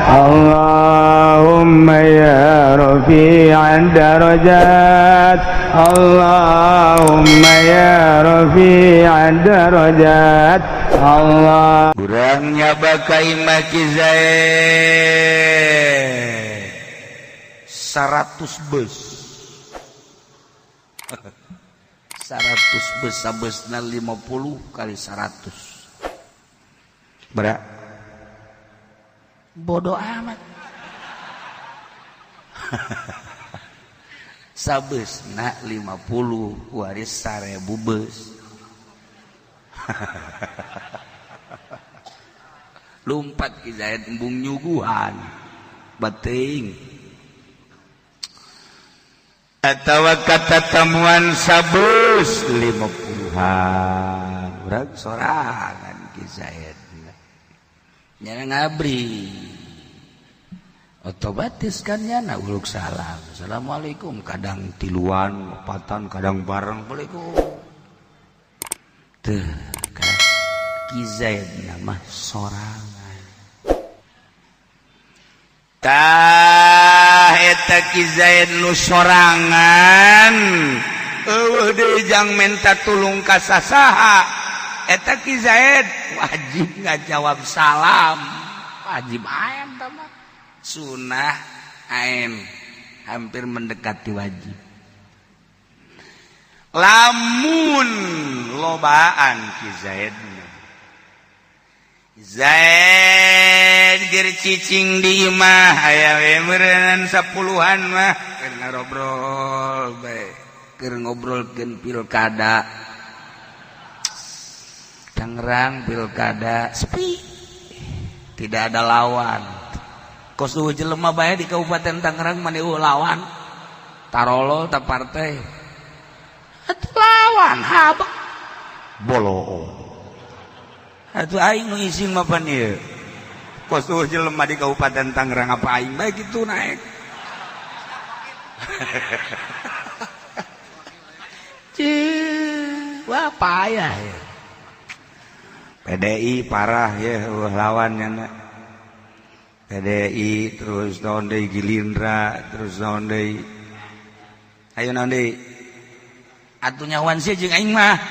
اللهم يا رفيع الدرجات، اللهم يا رفيع الدرجات، الله. Kurangnya bakai maki Zaid 100 bus, 100 bus, sabesna 50 kali 100 berat. Bodoh amat, sabesna 50 waris 1000 bus. Lumpat Ki Zaid embung nyuguhan bating atau kata temuan sabus 50-an urang sorangan. Ki Zaid nyana ngabri otomatis kan, nyana uluk salam, "Assalamualaikum." Kadang tiluan opatan, kadang bareng, "Assalamualaikum." Tuh kan Ki Zaid nama sorangan. Tah, eta Ki Zaid nu sorangan eueuh deui jang menta tulung ka sasaha. Eta Ki Zaid wajib ngajawab salam, wajib ain mah, sunah ain, hampir mendekati wajib. Lamun lobaan, Ki Zaid, Zaid ger cicing di imah, aya we meureun sepuluhan mah keur ngarobrol bae, keur ngobrolkeun pilkada Tangerang. Pilkada sepi, tidak ada lawan. Kos eueuh jelema bae di Kabupaten Tangerang, mana eueuh lawan, tarolo tak partai atuh lawan haba bolo atuh. Aing nu isin mah pan ieu, kos eueuh jelema di Kabupaten Tangerang, apa aing bae kitu naik. Cih, wah, payah ya. PDI parah ya, eueuh lawan nya PDI. Terus naon deui? Gilindra. Terus naon deui? Ayo, naon deui atuh? Nyawan sih jeung aing mah.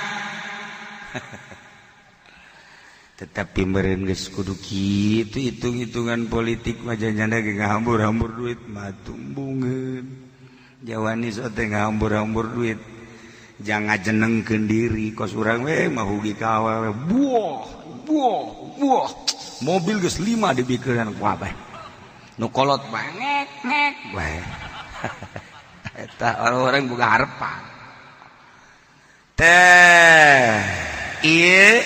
Tetapi meureun geus kudu kitu, hitung-hitungan politik mah, janjana ge ngahambur-hambur duit mah tumbungeun. Jawani sote ngahambur-hambur duit jangan ngajenengkeun diri, kos urang we mah hugi ka awewe. Buah buah buah, mobil geus lima dibikeun ku abah nu kolot bae, ngek ngek bae. Eta orang-orang boga harapan teh. Ieu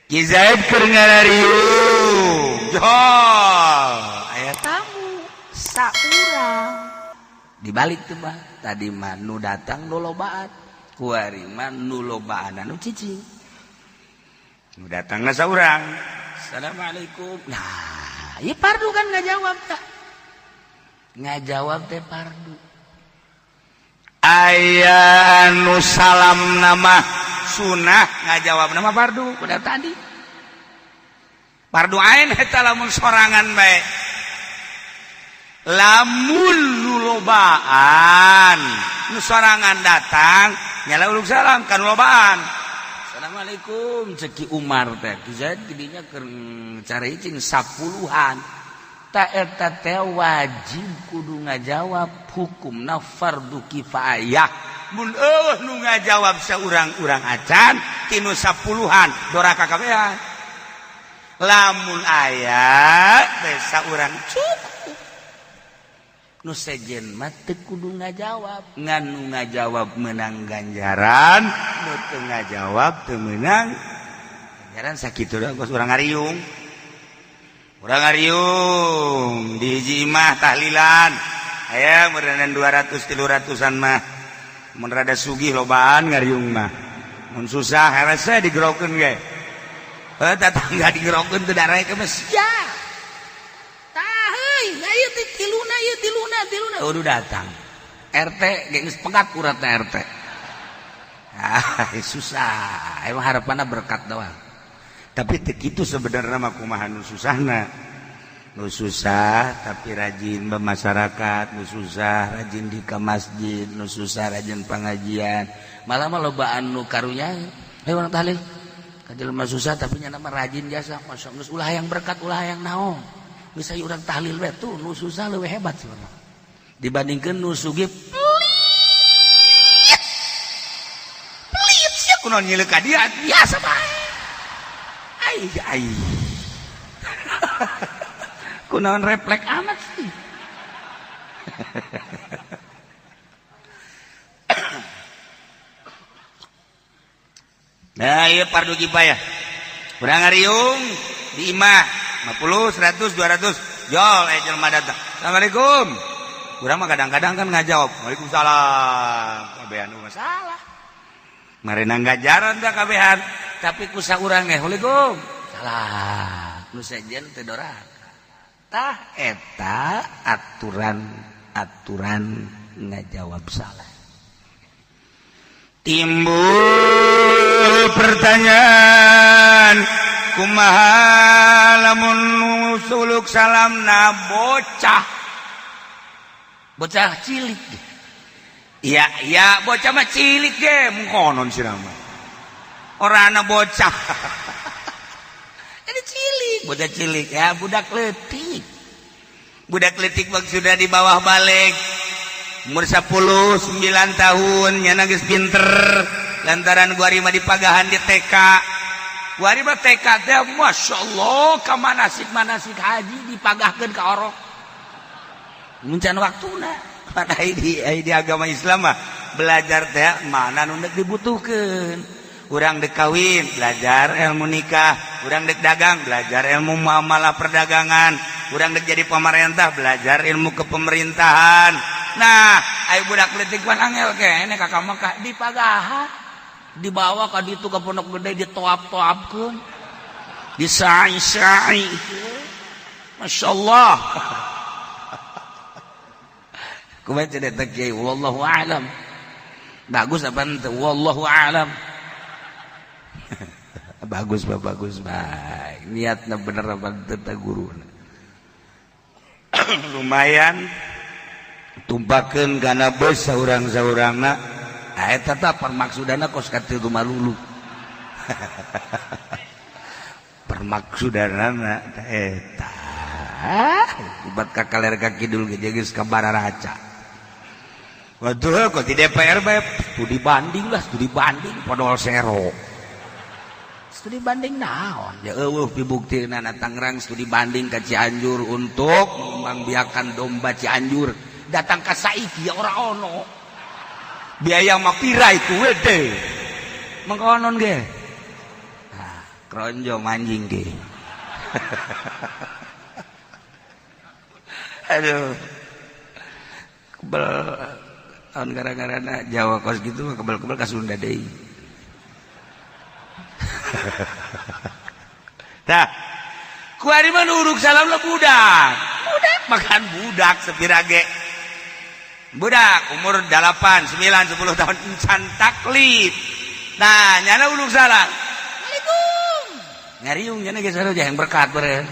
Ki Zaid keur ngarariung jol, aya tamu saurang. Dibalik tuh mah, tadi mah nu datang nu lobaan, kuari mah nu lobaan anu cicing. Nu datangna saurang, "Assalamualaikum." Nah, ieu pardu kan nggak jawab, tak nggak jawab teh pardu. Aya anu salam nama sunah, ngajawab nama fardu. Udah tadi fardu ain eta lamun sorangan bae. Lamun nu lobaan, nu sorangan datang nyala uluk salam kan lobaan, "Assalamualaikum," ceki Umar teh. Ki Zaid tidinya keur cari cing sapuluhan. Ta eta teh wajib kudu ngajawab, hukumna fardu kifayah. Mun eueuh nu ngajawab saurang-urang acan tinu sapuluhan, doraka kabehan. Lamun aya besa urang cukup, nu sejen mah teu kudu ngajawab. Ngan nu ngajawab menang ganjaran, nu teu ngajawab teu meunang ganjaran. Sakitu doang. Kos urang ngariung, urang ngariung di hiji imah tahlilan, aya meureunnan 200 300-an mah. Mun rada sugih lobaan ngariung mah, mun susah hese digerokeun ge. Heuh, tetangga digerokeun teu darek mah sia. Tah heuy, ieu teh tiluna, ieu tiluna, tiluna. Udah datang RT ge geus pegat uratna RT. Ah, susah emang, harapanna berkat doang. Tapi teu kitu sebenarnya mah, kumaha nu susahna? Nu susah tapi rajin bermasyarakat, nu susah rajin di ke masjid, nu susah rajin pengajian. Malah mah lobaan nu karunya, "Ayo urang tahlil." Ka jelema susah tapi nyana mah rajin jasa. Masya Allah, ulah yang berkat, ulah yang naon. Bisa urang tahlil we tuh, nu susah leuwih hebat sebenarnya. Dibandingkeun nu sugih pelit. Pelit sia, kunaon nyileuk ka dia, biasa bae. Ai ai. Kunaon refleks amat sih. Nah, iya fardu kifayah. Urang ngariung di imah 50, 100, 200 jol eh jelema datang. Assalamualaikum. Urang mah kadang-kadang kan ngajawab, "Waalaikumsalam." Kabehan mah salah. Marena ngajaran teh kabehan, tapi ku saurang ge "Waalaikum." Salah. Nu sejen teu doraka. Tah eta aturan-aturan ngajawab salah. Timbul pertanyaan, kumaha lamun suluk salamna bocah, bocah cilik? Iya iya, bocah mah cilik ge mengkonon sih nama orang bocah jadi cilik, bocah cilik ya, budak letik, budak letik maksudnya di bawah balig, umur 10 9 tahun, nyana geus pinter lantaran gua mah dipagahan di TK. Gua mah TK teh Masya Allah, ka manasik manasik haji dipagahkeun ka orok muncan waktuna. Pada di agama Islam mah belajar teh mana nu deuk dibutuhkeun. Urang dek kawin belajar ilmu nikah, urang dek dagang belajar ilmu muamalah perdagangan, urang dek jadi pemerintah belajar ilmu kepemerintahan. Nah, ayo budak leutik pan angel keneh ka Mekah dipagahan, dibawa ka ditu ka Pondok Gede, ditoap-toapkeun, disai-sai, Masya Allah. Kumaha cenah eta kiai? Wallahu a'lam. Bagus apa henteu? Wallahu a'lam. Bagus bah, bagus baik. Niatna bener apa henteu teh guruna? Lumayan tumpakeun kana bus saurang-saurangna. Ah, eta tah permaksudana kos katitu malulu. Permaksudanana eta buat ka kaler ka kidul ge geus ka bararaca. Waduh, kok di DPR bae studi banding lah, studi banding podol sero. Studi banding naon? Ya eueuh pibuktina. Tangerang studi banding ke Cianjur untuk mengembangbiakan domba Cianjur. Datang ke saiki ya ora ono. Biaya mah pira itu wede. Mengkonon ge. Nah, kronjo manjing ge. Aduh. Kebel tahun gara-gara Jawa kos gitu mah kebel-kebel ka Sunda deui. Tah, kuari mah uruk salam lah budak. Budak makan budak sepira ge. Budak umur 8, 9, 10 tahun encan taklif. Nah, nyana uluk salam. Assalamualaikum. Ngariung nyana geus yang berkat beureun.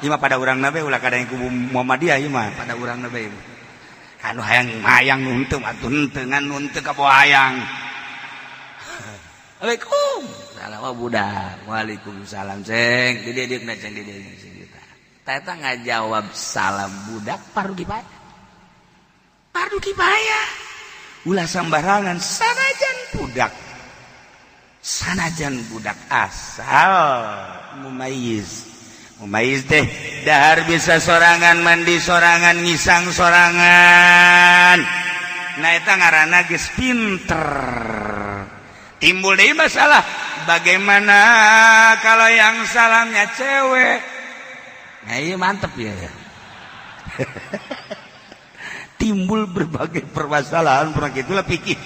Ieu mah pada urang nabe, ulah kada yang kubu Muhammadiyah, ieu mah pada urang nabe. Anu hayang hayang nu henteu atuh henteu, ngan nu henteu ka bawa hayang. Assalamualaikum. Salam budak. Waalaikumsalam ceng. Di dieu na ceng, di dieu ceng. Tah eta ngajawab salam budak fardu kifayah. Fardu kifayah. Ulah sambarangan sanajan budak. Sanajan budak asal mumayyiz. Mumayyiz teh dahar bisa sorangan, mandi sorangan, ngisang sorangan. Nah, eta ngaranna geus pinter. Timbul deui masalah, bagaimana kalau yang salamnya cewek? Nah, iya mantep ya. Timbul berbagai permasalahan, pernah gitulah pikir.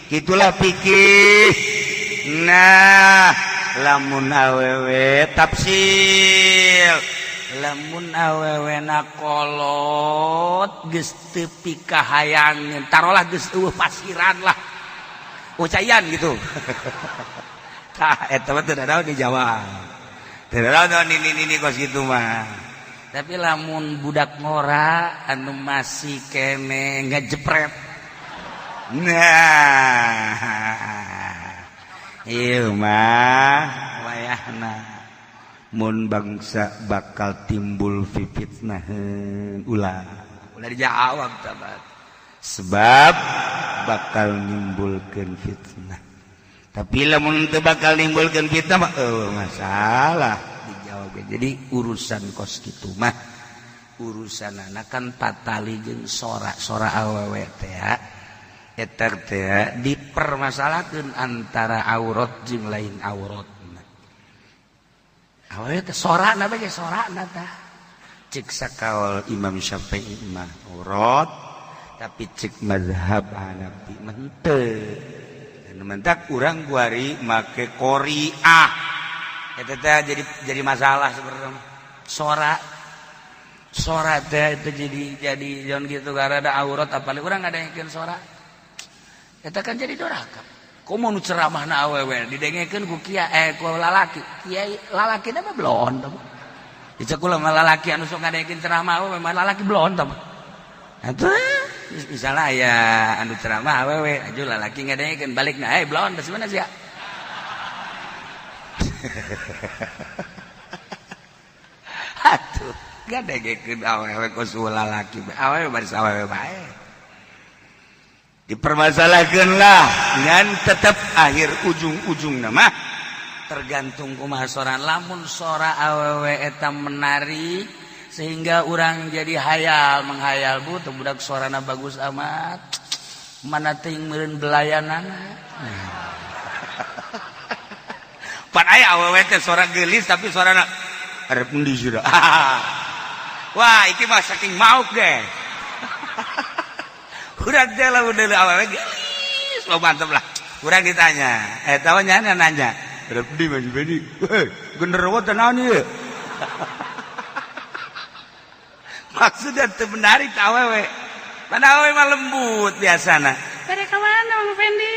Gitulah pikir. Nah, lamun awewe tafsil, lamun awewe na kolot geus teu pikahayangeun, tarolah geus eueuh pasiran lah. Ucayan gitu. Tah eta mah teu naon dijawab. Ini ini kos gitu mah. Tapi lamun budak ngora anu masih kene ngejepret, nah ieu mah wayahna mun bangsa bakal timbul fitnah, ulah ulah dijawab tabat, sebab bakal nimbulkeun fitnah. Tapi lamun teu bakal nimbulkeun fitnah mah masalah dijawab. Jadi urusan kos kitu mah urusan anak kan patali jeung sora-sora awewe teh eta teh dipermasalahkeun antara aurat jeung lain aurat. Awewe teh sorana bae, sorana tah cek sakaol Imam Syafi'i mah aurat, tapi cek mazhab Hanafi mah henteu. Mentak urang guari make qoriah eta teh jadi masalah sebenarnya. Sora sora teh itu jadi jangan gitu karena ada aurat, apalagi urang ada yang sora eta kan jadi doraka. Komo nu ceramahna awewe didengekeun ku kiai, ku lalaki, kiai lalaki mah belon tah. Dicek kula mah lalaki anu sok ngadengekeun ceramah awewe mah lalaki belon tah. Atuh misalnya aya anu ceramah awewe aju lalaki ngadengekeun, balikna, "Eh, belon tah mana sia?" Atuh ngadengekeun awewe kos lalaki, awewe baris awewe bae. Dipermasalahkan lah, dan tetap akhir ujung-ujung nama tergantung kumaha sora. Lamun sora awewe eta menarik sehingga orang jadi hayal menghayal, "Bu, teu budak sorana bagus amat, mana teuing meureun belayanana." Pan aya awewe teh sora geulis tapi sorana arep endi sira. Wah, iki mah saking mauk deh. Urang teh lamun deuleu awewe geulis, lo mantep lah. Urang ditanya, eh tahu nya nanya, "Arep endi Mas Beni?" "Heh, genderuwo teh naon ieu?" Maksudnya teu menarik teh awewe. Mana awewe mah lembut biasana. "Bade ka mana, Mang Fendi?"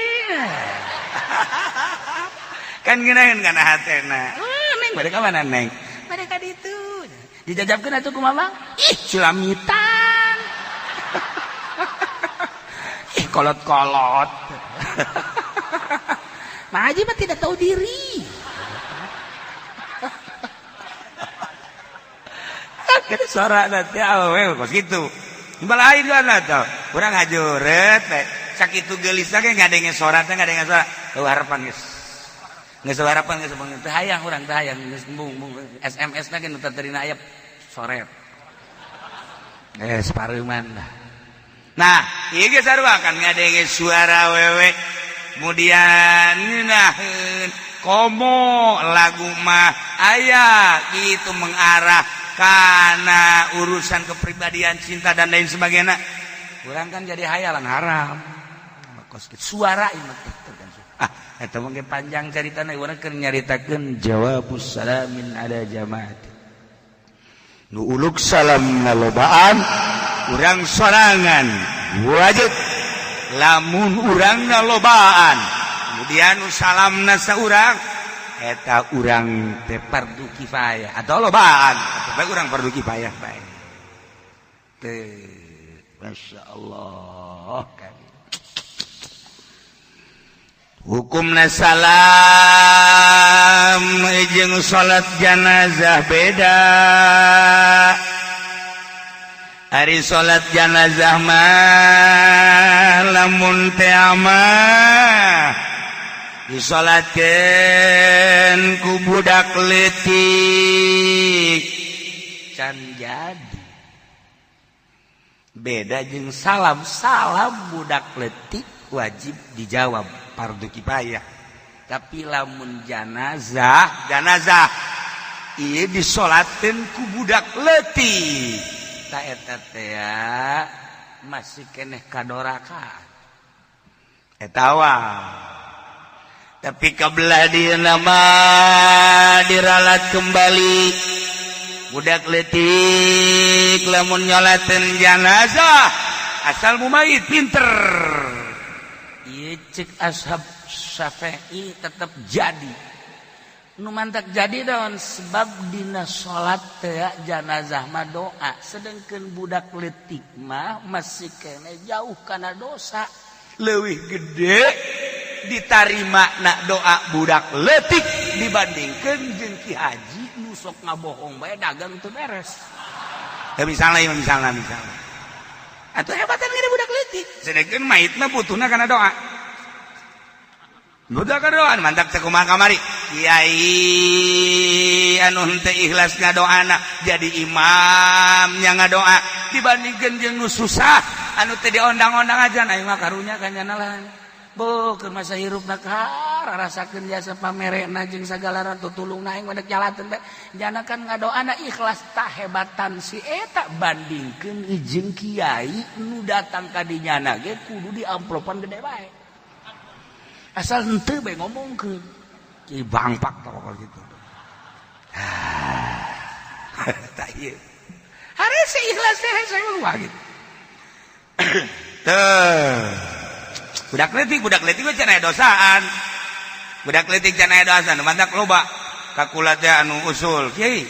Kan ngeunaheun kana hatena. "Oh, Neng, bade ka mana, Neng?" "Bade ka ditu." "Dijajabkeun atuh kumaha, Bang?" "Ih, sulamitan. Ih, kolot-kolot. Mang Haji mah tidak tahu diri." Suara nanti awewe kos kitu. Lain kan atuh. Urang ngajuret teh. Sakitu geulisna ge ngadenge sora teh, ngadenge sora. Eueuh harapan geus. Geus harapan geus teu hayang urang, teu hayang geus embung SMS na ge nu terina aya soret. Pareuman lah. Nah, ieu ge sarua kan ngadenge suara wewe. Kemudian ngeunaheun komo lagu mah aya gitu mengarah karena urusan kepribadian, cinta dan lain sebagainya. Urang kan jadi hayalan haram. Kos kitu suara ieu mah tergantung. Ah, eta mah panjang caritana, urang keur nyaritakeun jawabus salamin ala jamaati. Nu uluk salam nalobaan, urang sorangan wajib. Lamun urang nalobaan kemudian salamna saurang, eta urang teh fardu kifayah atau lobaan atau bae urang fardu kifayah bae teh. Masya Allah kan hukumna salam jeung salat janazah beda. Ari salat janazah mah lamun teh mah disolatkeun ku budak leutik can jadi. Beda jeung salam, salam budak leutik wajib dijawab fardu kifayah. Tapi lamun janazah, janazah ieu disolatkeun ku budak leutik, ta eta teh masih keneh kadorakaan eta wah. Tapi kabelah dia nama diralat kembali, budak leutik lamun nyolatin janazah asal mumayit pinter ieu cek ashab Syafi'i tetap jadi. Nu mantak jadi daun sebab dina salat teh janazah mah doa, sedangkan budak leutik mah masih kene jauh kana dosa. Leuwih gede ditarima nak doa budak leutik dibandingkeun jeung ki haji nu sok ngabohong bae dagang teu beres. Ya misalnya, ya misalnya, misalnya. Atuh hebatan gede budak leutik. Sedangkan mayit mah butuhna kana doa. Budak doa mantap cek kumaha kamari. Kiai anu henteu ikhlas ngadoana jadi imam nya ngadoa dibandingkeun jeung nu susah anu teu diondang-ondang aja aing mah karunya ka nyana lah. Boh keur masa hirupna rasakeun jasa pamerena jeung sagala tutulungna aing mah dek nyalateun bae. Jana kan ngadoana ikhlas tah hebatan si eta bandingkeun jeung kiai nu datang ka dinyana ge kudu di amplopan gede bae. Asal henteu bae ngomongkeun. Ki bangpak tah gitu. Tah ieu. Harese ikhlas teh saya mah gitu. Teuh. Budak leutik mah can aya dosaan. Budak leutik can aya dosaan, mantak loba ka kula teh anu usul. Kiai,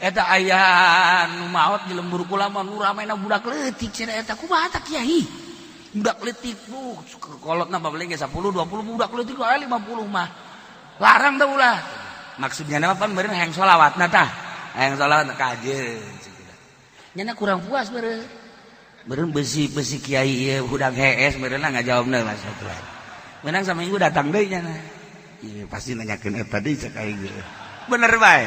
eta aya nu maot di lembur kula mah nu ramena budak leutik cenah eta kumaha tah kiai? Budak leutik bu kolotna balik ge 10 20 budak leutik aya 50 mah. Larang teh ulah. Maksudnya nama pan meureun hayang sholawatna tah. Hayang sholawat kajeun. Nyana kurang puas meureun. Meureun besi-besi kiai ieu hudang hees meureun ngajawabna lah satu. Menang saminggu datang deui nyana. Ieu pasti nanyakeun eta deui cek aing ge. Bener bae.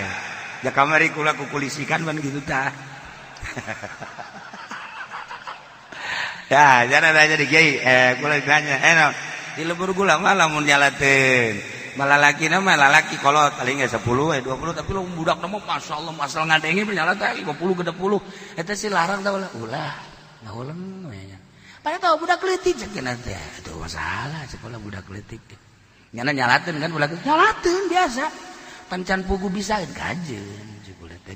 Ja kamari kula kukulisikan pan gitu tah. Ya, jangan nanya di kiai, kula ditanya, no, di lembur gula mah lamun nyalateun. Malah lalaki na mah lalaki kolot paling 10 20 tapi lu budak mah masyaallah asal ngadenge nyala teh 50 60. Eta sih larang tah ulah. Ulah, ngahuleng we nya. Padahal tahu budak leutik cek teh. Aduh masalah sekolah budak leutik. Nyana nyalateun kan budak leutik. Nyalateun biasa. Pan can puguh bisa kajeun cek kula teh.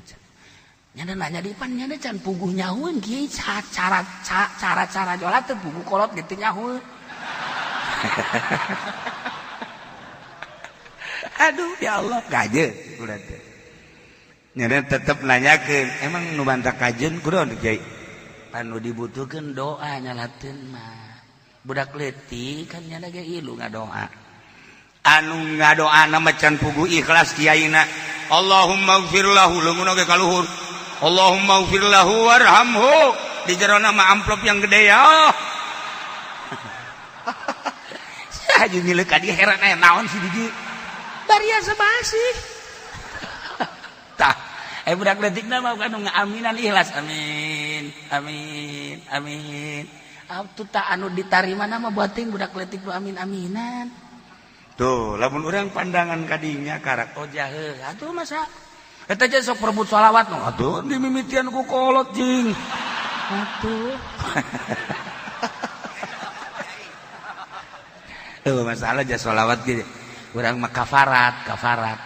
Nyana nanya di pan nyana can puguh nyahueun kieu cara cara cara nyalateun puguh kolot gitu nyahueun. Aduh ya Allah kajeun kula teh. Nyana tetep nanyakeun, emang nu bantah kajeun kudu kiai? Anu dibutuhkeun doa nyalateun mah. Budak leutik kan nyana ge ilu ngadoa. Anu ngadoana mah can puguh ikhlas kiaina. Allahumma ighfir lahu leungeunna ge kaluhur. Allahumma ighfir lahu warhamhu. Di jerona mah amplop yang gede ya. Haji milik ka dia heran aya naon si di bariasa masih. Tah, budak leutik mah kan ngaaminan ikhlas. Amin, amin, amin. Atuh tah anu ditarima mah buating budak leutik nu amin-aminan. Tuh, lamun urang pandangan kadinya karak oh jahe. Atuh masa eta aja sok perebut sholawat no. Atuh dimimitian ku kolot jing. Atuh. Tuh masalah aja sholawat gitu. Urang mah kafarat, kafarat.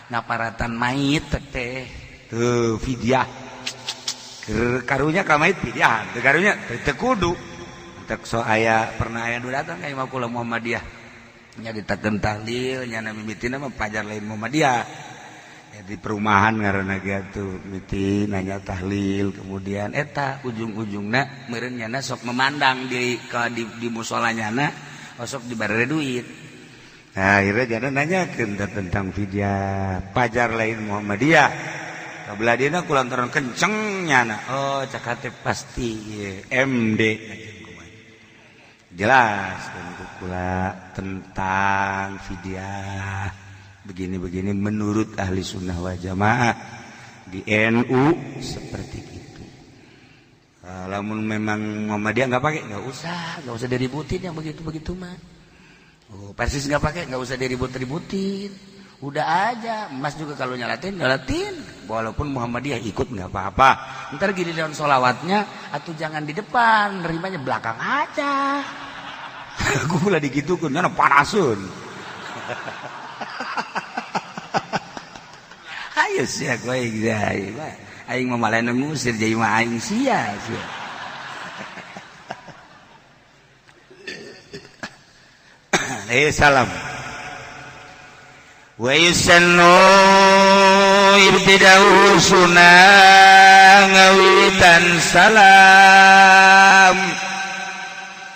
Ngaparatan mayit teh. Tuh fidyah. Karunya ka mayit fidyah, teu karunya teu kudu. Teu so aya pernah aya nu datang ka imah kula Muhammadiyah. Nya ditakeun tahlil, nya mimitina mah pajar lain Muhammadiyah. Ya, di perumahan ngaranna ge atuh mimiti nanya tahlil kemudian eta ujung-ujungna meureun nyana sok memandang di di musola nyana sok dibere duit. Nah, akhirnya jangan nanyakeun tentang fidyah pajar lain Muhammadiyah. Kabelah dieuna kulantaran kenceng nyana. Oh, cak hate pasti MD jelas kula tentang fidyah begini-begini menurut ahli sunnah wal jamaah di NU seperti itu. Lamun memang Muhammadiyah nggak pakai nggak usah diributin yang begitu-begitu mah. Oh, persis nggak pakai nggak usah diribut-ributin. Udah aja, Mas juga kalau nyalatin nyalatin. Walaupun Muhammadiyah ikut nggak apa-apa. Ntar giliran sholawatnya atau jangan di depan, nerimanya belakang aja. Aku mulai digitukeun, nyana panasun. Ayo sia kowe aing mah malah ngusir jadi mah aing sia sia. Salam. Wa yusannu ibtida'u, sunah ngawitan salam,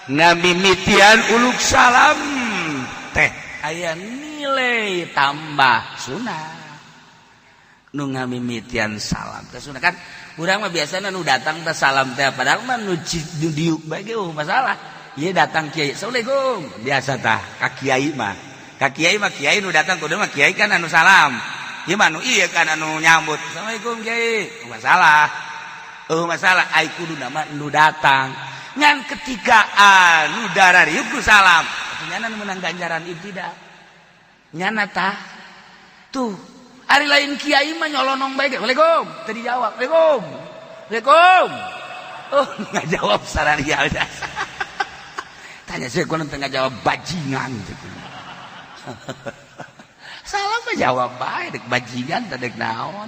ngamimitian uluk salam teh aya nilai tambah, sunah nu ngamimitian salam teh sunah. Kan urang mah biasana nu datang teh salam teh, padahal mah nu diuk bae ge masalah. Ieu datang kiai, "Assalamualaikum," biasa tah ka kiai mah. Ka kiai mah, kiai nu datang kudu mah kiai kan anu salam. Ieu mah anu ieu kan anu nyambut, "Assalamualaikum, kiai." Masalah, oh masalah, ai kudu nama nu datang ngan ketika anu darariuk ku salam atuh nyana menang ganjaran ibtida nyana tah. Tuh, ari lain kiai mah nyolonong bae ge, "Waalaikum," teu dijawab. "Waalaikum, waalaikum." Oh, nggak jawab sararia. Tanya saya kuno teu ngajawab, bajingan gitu. Salam mah jawab bae, dek bajingan teh dek naon.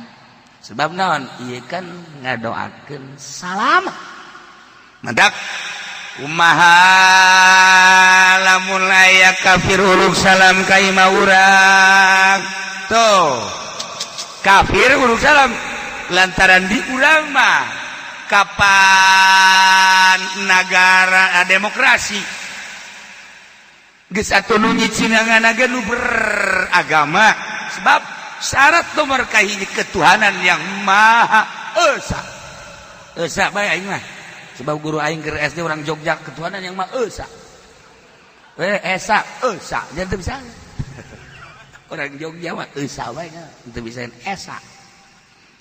Sebab naon? Ieu kan ngadoakeun salam. Mantak kumaha lamun aya kafir uluk salam ka imah urang? Tuh, kafir uluk salam lantaran di urang mah kapan negara demokrasi geus atuh nu nyicinangan ge nu beragama, sebab syarat nomor kahiji ketuhanan yang maha esa. Esa bae aing mah, sebab guru aing keur SD orang Jogja, ketuhanan yang maha esa. Eh, esa, esa, jangan teu bisa. Orang Jogja mah esa bae nya, teu bisa esa.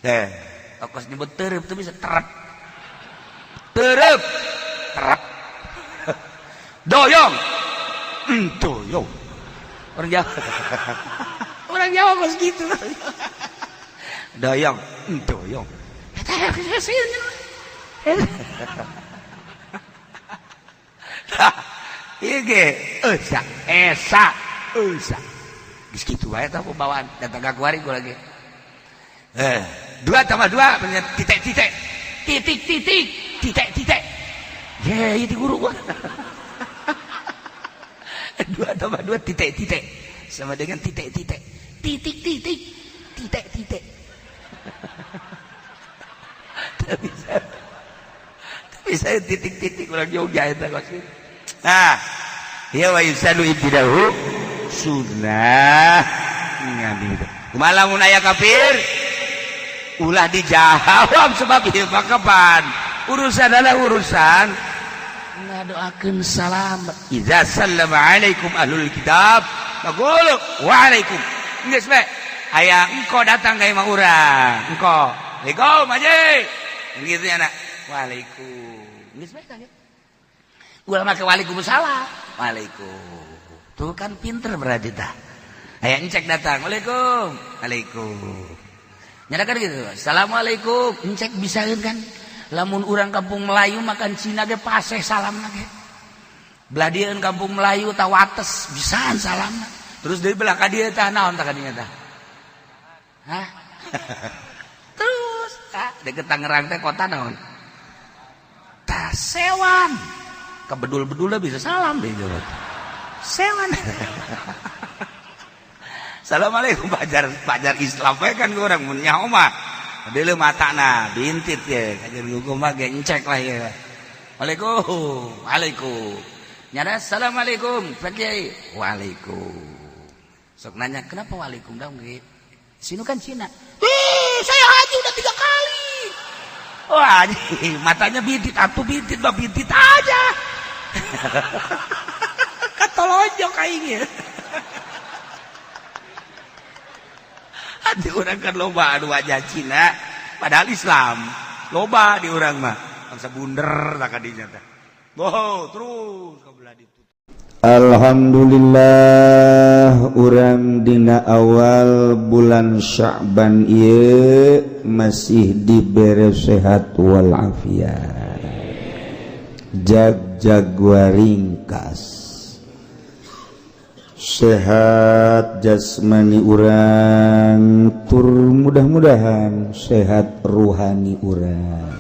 Eh, tokos nyebut terep teu bisa terep. Terep. Terep. Doyong. Doyong. Orang Jawa. Orang Jawa kos gitu. Doyong, doyong. Eta. Tah, ieu ge esa, esa, esa. Geus kitu wae tah pembawaan datang ka kuari gua lagi. Eh, dua tambah dua titik titik titik titik titik titik. Ye, itu guru gua. Dua tambah dua titik titik sama dengan titik titik titik titik titik titik. Tapi saya titik-titik orang Jogja eta kos. Nah, ya, wa yusannu ibtidahu, sunnah ngambil itu. Kumaha lamun aya kafir? Ulah dijawab, sebab ieu mah kapan urusan adalah urusan ngadoakeun salamet. Idza sallama alaikum ahlul kitab faqulu wa alaikum. Geus bae aya engko datang ka imah urang, engko, "Assalamualaikum, aja," gitu ya, nak, "Waalaikum." Geus bae kan ulah make waalaikumsalam, waalaikum. Tuh kan pinter berarti tah. Aya encek datang, "Waalaikum," "Waalaikum." Nyata kan gitu, "Assalamualaikum." Encek bisa kan, lamun urang kampung Melayu makan Cina ge paseh salam lagi. Belah dieun kampung Melayu tah wates bisaan salam. Terus dari belah ka dieu tah naon tah kadinya tah? Hah? Terus tah deket Tangerang teh kota naon? Tah, sewan. Kebedul-bedulnya bisa salam deh. Sewan. Assalamualaikum, pajar pajar Islam we kan urang mun nyaho mah. Deuleu matana bintit ye, kajian hukum mah ge encek lah ye. Waalaikum, waalaikum. Nyada, "Assalamualaikum, Pak Kiai." "Waalaikum." Sok nanya, "Kenapa waalaikum dong?" Sini kan Cina. "Ih, saya haji udah 3 kali." Wah, haji, matanya bintit, atuh bintit mah bintit aja. Katolonjok aing. Di urang kan loba anu wajah Cina padahal Islam, loba di urang mah bangsa bunder tak kadinya teh. Oh, terus kabelah ditutup. Alhamdulillah, urang dina awal bulan Sya'ban ieu masih dibere sehat walafiat, jag-jag ringkas, sehat jasmani urang, tur mudah-mudahan sehat ruhani urang,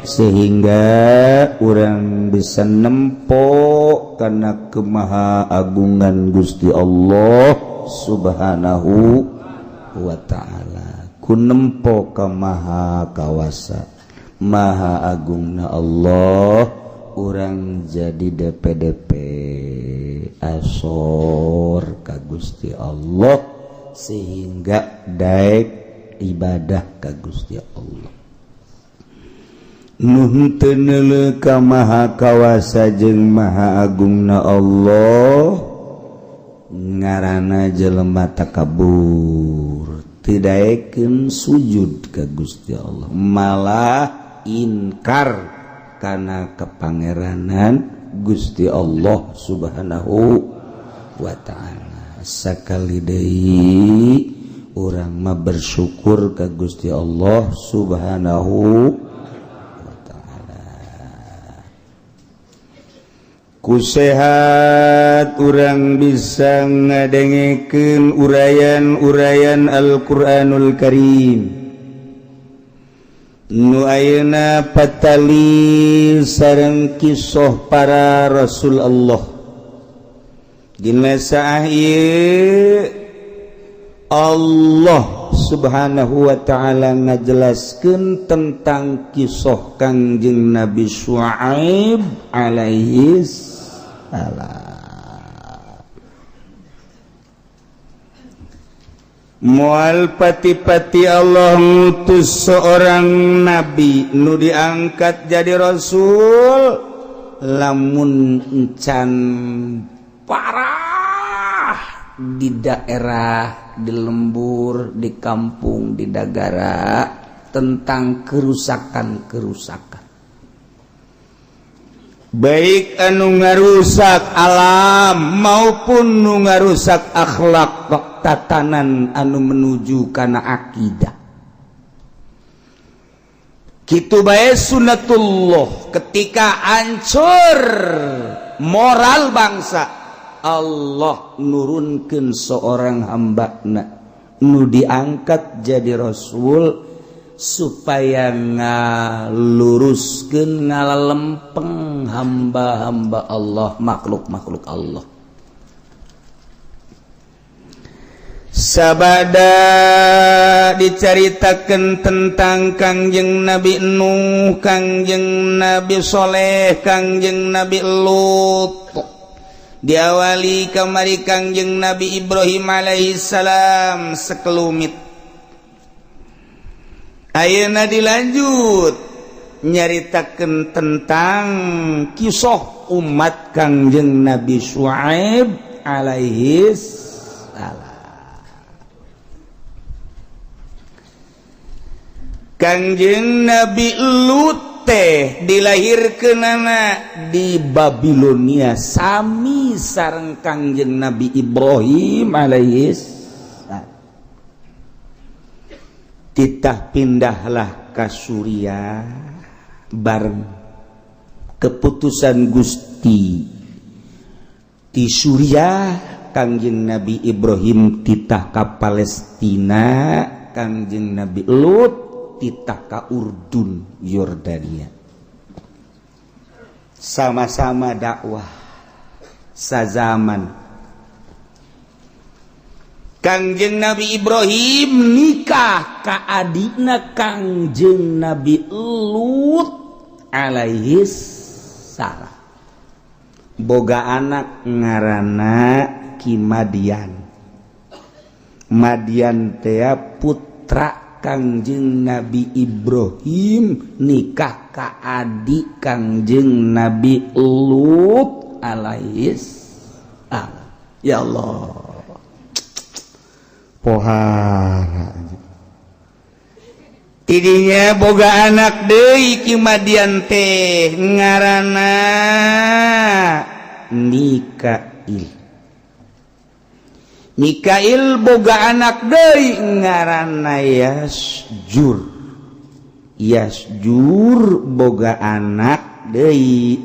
sehingga urang bisa nempo karena kemaha agungan Gusti Allah. Subhanahu wa ta'ala. Ku nempo ka Maha Kawasa, Maha Agungna Allah, urang jadi DPDP asor ka Gusti Allah sehingga daek ibadah ka Gusti Allah. Nu henteu neuleu ka Maha Kawasa jeung Maha Agungna Allah ngaranna jelema takabur, teu daekeun sujud ka Gusti Allah, malah inkar kana kepangeranan Gusti Allah Subhanahu wa ta'ala. Sakali deui urang mah bersyukur ka Gusti Allah Subhanahu wa ta'ala. Ku sehat urang bisa ngadengekeun uraian-uraian Al-Qur'anul Karim nu ayeuna patali sareng kisah para rasul Allah. Dina saah ieu Allah Subhanahu wa ta'ala ngajelaskeun tentang kisah Kangjeng Nabi Syuaib alaihi salam. Moal pati-pati Allah ngutus seorang nabi nu diangkat jadi rasul lamun encan parah di daerah, di lembur, di kampung, di dagara tentang kerusakan-kerusakan, baik anu ngarusak alam maupun nu ngarusak akhlak, tatanan anu menuju kana akidah. Kitu bae sunatullah, ketika hancur moral bangsa, Allah nurunkan seorang hamba nu diangkat jadi rasul supaya ngaluruskeun, ngalalempeng hamba-hamba Allah, makhluk-makhluk Allah. Sabada dicaritakeun tentang Kangjeng Nabi Nuh, Kangjeng Nabi Soleh, Kangjeng Nabi Lut, diawali kamari Kangjeng Nabi Ibrahim alaihissalam sekelumit. Ayeuna dilanjut nyaritakeun tentang kisah umat Kangjeng Nabi Syuaib alaihi salam. Kangjeng Nabi Lut teh dilahirkeunana di Babilonia sami sareng Kangjeng Nabi Ibrahim alaihi salam. Titah pindahlah ka Suriah bareng keputusan Gusti di Suriah. Kangjeng Nabi Ibrahim titah ka Palestina, Kangjeng Nabi Lut titah ka Urdun, Yordania. Sama-sama dakwah sazaman. Kangjeng Nabi Ibrahim nikah ka adikna Kangjeng Nabi Lut alaihi salam, boga anak ngaranna Ki Madian. Madian tea putra Kangjeng Nabi Ibrahim nikah ka adik Kangjeng Nabi Lut alaihi salam. Ya Allah, pohara tidinya boga anak deui Ki Madian teh ngaranna Mikail. Mikail boga anak deui ngaranna Yasjur. Yasjur boga anak deui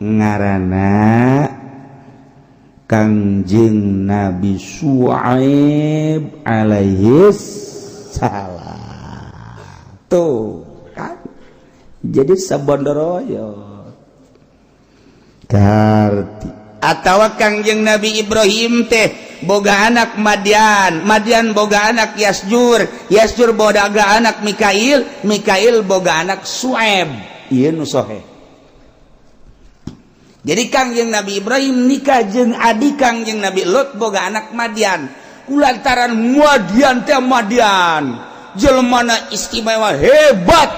ngaranna Kangjeng Nabi Syuaib alaihi salam. Tuh kan jadi sabondoroyo karti atawa Kangjeng Nabi Ibrahim teh Boga anak Madian, Madian boga anak Yasjur, Yasjur boga anak Mikail, Mikail boga anak Sueb. Ieu nu sohe. Jadi Kangjeng Nabi Ibrahim nikah jeung adik Kangjeng Nabi Lut, boga anak Madian. Kulantaran Madian teh Madian jelemana istimewa, hebat,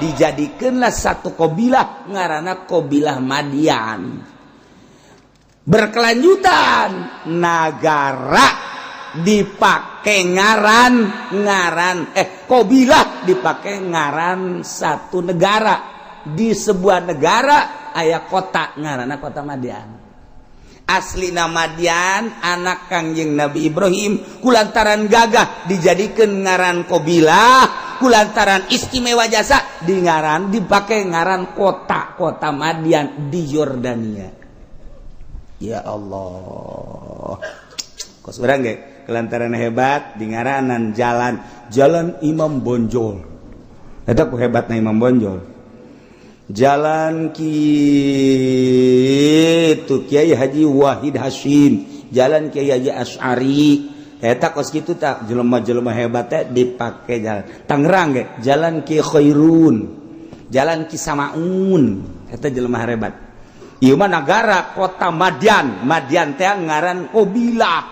dijadikanlah satu kobilah ngaranna Kobilah Madian. Berkelanjutan nagara dipakai ngaran ngaran kobilah dipakai ngaran satu negara. Di sebuah negara aya kota ngaranna Kota Madian. Asli Madian anak Kangjeng Nabi Ibrahim, kulantaran gagah dijadikan ngaran kobilah, kulantaran istimewa jasa di ngaran dipakai ngaran kota, Kota Madian di Yordania. Ya Allah, kos urang ge kelantaran hebat di ngaranan jalan, Jalan Imam Bonjol. Eta ku hebatna Imam Bonjol. Jalan kitu Kiai Haji Wahid Hasyim, Jalan Kiai Haji Asy'ari. Eta kos kitu tak jelema-jelema hebat teh dipake jalan. Tangerang ge Jalan Ki Khairun, Jalan Ki Samaun, eta jelema hebat. Ieu mah nagara Kota Madian. Madian teh ngaran kobilah,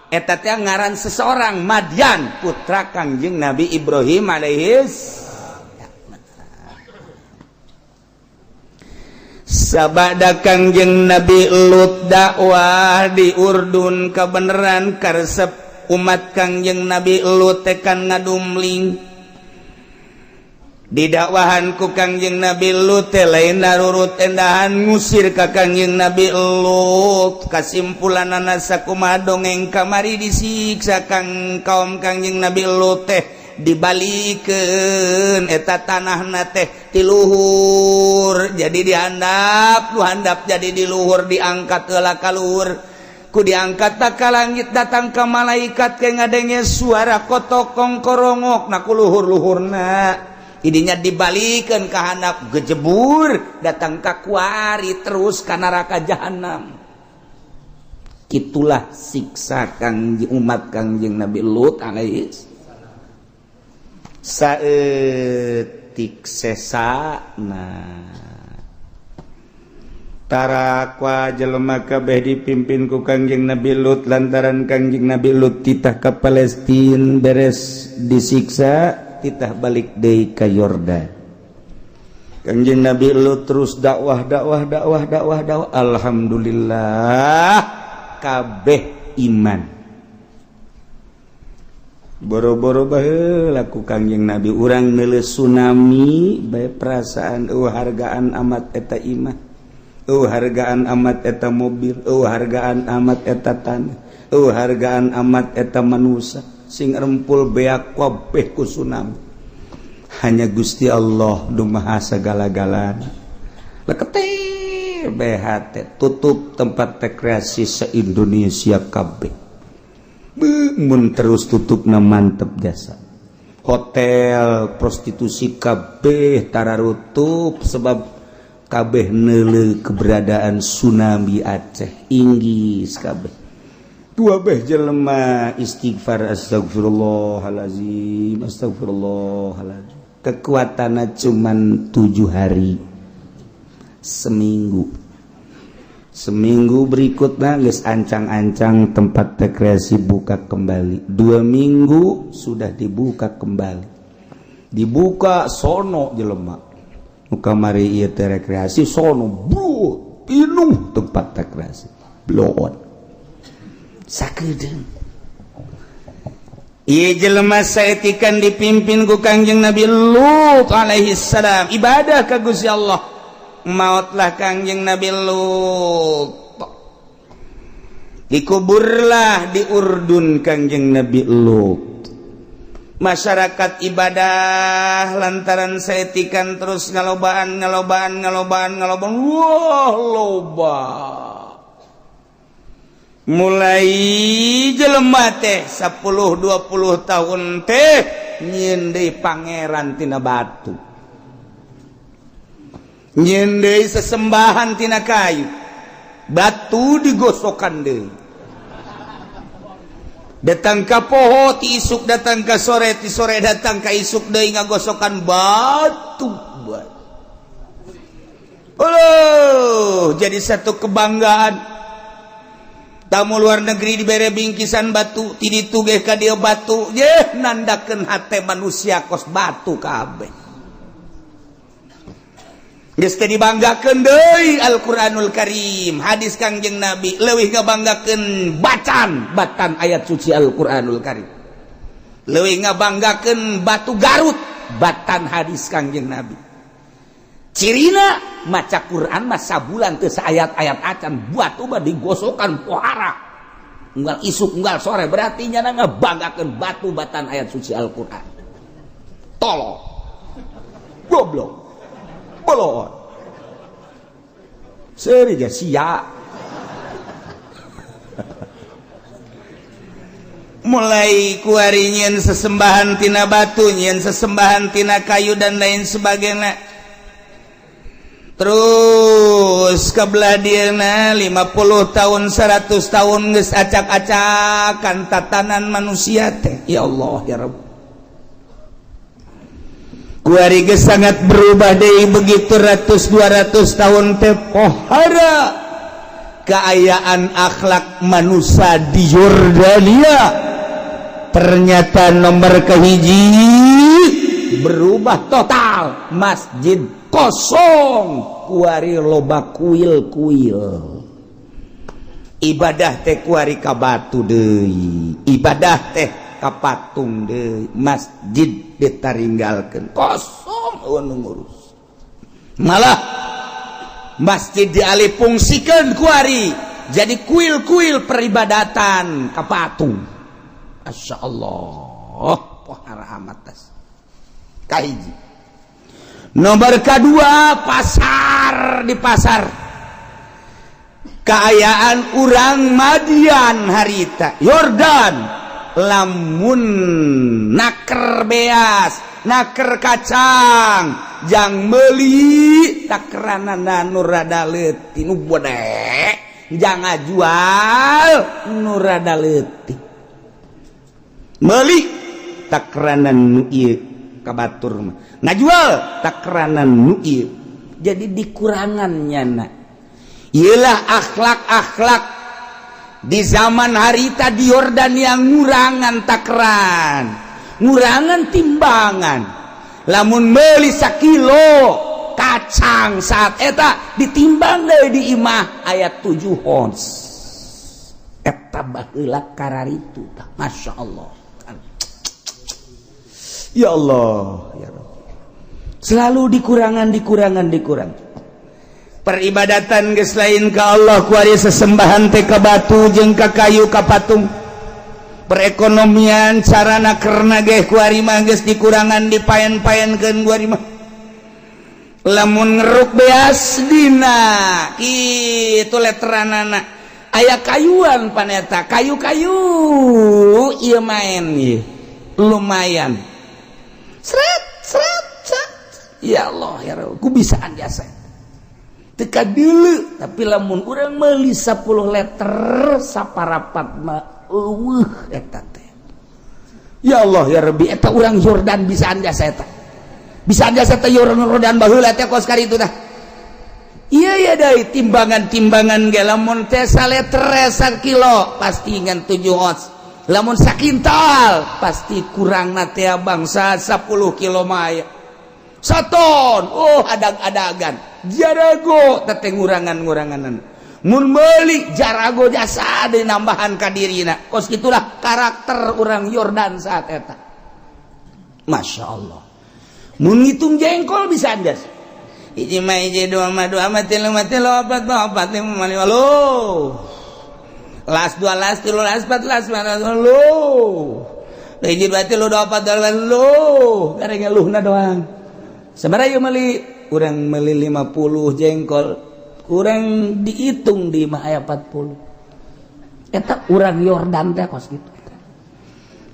eta teh ngaran seseorang Madian, putra Kangjeng Nabi Ibrahim alaihis. Sabada Kangjeng Nabi Lut dakwah di Urdun, kebenaran karesep umat Kangjeng Nabi Lut tekan ngadumling didakwahan ku Kangjeng Nabi Lut teh lain narurut, endahan ngusir ka Kangjeng Nabi Lut. Kasimpulanana sakumaha dongeng kamari, disiksa kang kaum Kangjeng Nabi Lut teh, dibalikeun eta tanahna teh ti luhur jadi dihandap, lu handap jadi di luhur, diangkat heula ka luhur, ku diangkat tak ka langit, datang ke malaikat ke ngadenge suara kotokong korongok na ku luhur-luhurna. Idinya dibalikan ke handap, gejebur datang ke kuari, terus ke neraka jahanam. Itulah siksa kang umat Kangjeng Nabi Lut alaihi. Saeutik sesa nah tarakwa jelema kabeh dipimpin ku Kangjeng Nabi Lut. Lantaran Kangjeng Nabi Lut titah ka Palestina, beres disiksa titah balik deui ka Yordan. Kangjeng Nabi Lut terus dakwah, dakwah, dakwah, dakwah, dakwah. Alhamdulillah kabeh iman. Boro-boro baheula ku Kangjeng Nabi urang neuleuh tsunami bae perasaan eueuh hargaan amat eta imah, eueuh hargaan amat eta mobil, eueuh hargaan amat eta tanah, eueuh hargaan amat eta manusia sing rempul beak kabeh ku tsunami. Hanya Gusti Allah nu maha sagala-galana. Lekete BHT tutup tempat rekreasi se-Indonesia kabeh. Mun terus tutup na mantep jasa hotel prostitusi kabeh tararutup, sebab kabeh neuleuh keberadaan tsunami Aceh. Inggis kabeh dua beh jelema istighfar, astagfirullahalazim, astagfirullahalazim. Kekuatannya cuman 7 hari, seminggu. Seminggu berikutnya geus ancang-ancang tempat rekreasi buka kembali. 2 minggu sudah dibuka kembali, dibuka sono jelema nu kamari ieu teh rekreasi sono bro pinuh tempat rekreasi bloon sakedeung. Ieu jelema saetikan dipimpin ku Kangjeng Nabi Lut alaihi salam ibadah ka Gusti Allah. Mautlah Kangjeng Nabi Lut, dikuburlah di Urdun Kangjeng Nabi Lut. Masyarakat ibadah lantaran saetikan terus ngalobaan, ngalobaan, ngalobaan, ngalobaan. Wah, loba mulai jelema teh 10 20 tahun teh nyieun deui pangeran tina batu, nyieun deui sesembahan tina kayu, batu digosokan deui. Datang ka poho ti isuk, datang ka sore, ti sore datang ka isuk deui, ngagosokan batu batu. Oh, jadi satu kebanggaan. Tamu luar negeri dibere bingkisan batu, ti ditu ge ka dieu batu ye, nandakeun hate manusia kos batu kabeh. Geus teh dibanggakeun deui Al-Qur'anul Karim, hadis Kangjeng Nabi, leuwih ngabanggakeun bacan batan ayat suci Al-Qur'anul Karim. Leuwih ngabanggakeun batu Garut batan hadis Kangjeng Nabi. Cirina maca Quran mah sabulan teu saayat-ayat acan, batu mah digosokan pohara. Unggal isuk unggal sore, berarti nyana ngabanggakeun batu batan ayat suci Al-Qur'an. Tolong. Goblok. Bolon seri sia. Mulai kuari nyieun sesembahan tina batu, nyieun sesembahan tina kayu, dan lain sebagainya. Terus kebelah dieuna 50 tahun, 100 tahun geus acak-acakan tatanan manusia teh. Ya Allah ya Rabb. Kuari geus sangat berubah deui. Begitu ratus 200 tahun teh pohara keayaan akhlak manusia di Yordania ternyata nomor kahiji berubah total. Masjid kosong, kuari loba kuil-kuil. Ibadah teh kuari ka batu deui, ibadah teh ka patung deui. Masjid ditaringgalkeun kosong, euweuh nu ngurus. Malah masjid dialihfungsikeun kuari jadi kuil-kuil peribadatan ka patung. Masya Allah, pohara amat tas. Kahiji, nomor kedua, pasar. Di pasar keayaan urang Madian harita Yordan, lamun naker beas, naker kacang jang meuli takeranana nu rada leutik, nu gede, jangan jual nu rada leutik. Meuli takeranan nu ieu ka batur mah, ngajual takeranan nu ieu, jadi dikurangan nyana. Iyalah akhlak-akhlak di zaman harita di Yordan yang ngurangan takran, ngurangan timbangan. Lamun meuli sakilo kacang saat eta ditimbang deui di imah aya 7 ons. Eta baheula kararitu tah. Masya Allah, ya Allah ya Rabb. Selalu dikurangan, dikurangan, dikurang. Peribadatan geus lain ka Allah kuari, sesembahan teh ka batu jeung ka kayu, ka patung. Perekonomian carana karena ge kuari mah geus dikurangan, dipaen-paenkeun kuari mah. Lamun ngeruk beas dina kitu leteranana aya kayuan paneta, kayu-kayu ieu main ieu lumayan seret seret seret. Ya Allah ya Rabb, ku bisaan jasa teka dulu. Tapi lamun urang meuli 10 liter saparapat mah euweuh eta teh. Ya Allah ya Rabbi, eta urang Yordan bisaan jasa eta, bisa jasa teh. Yordan baheula teh kos kali itu tah. Iya ya, dari timbangan-timbangan ge lamun teh saleter kilo pasti ngan 7 ons, lamun sakintal pasti kurang na teh bangsa 10 kilo mah aya saton. Oh, adag-adagan jarago teh, ngurangan-nguranganan. Mun meuli jarago jasa deui nambahan ka dirina. Kos itulah karakter orang Yordan saat eta. Masya Allah. Mun ngitung jengkol bisa anjas, hiji mah hiji, dua mah dua mah, tilu mah tilu, opat mah opat, lima mah lima, lo las dua las tilu las empat las lima lo hiji dua tilu dua opat dua lo karena ngeluhna doang. Sebenarnya yuk meli, urang meli 50 jengkol, kurang dihitung di mah aya 40. Eta urang Yordan teh kos gitu.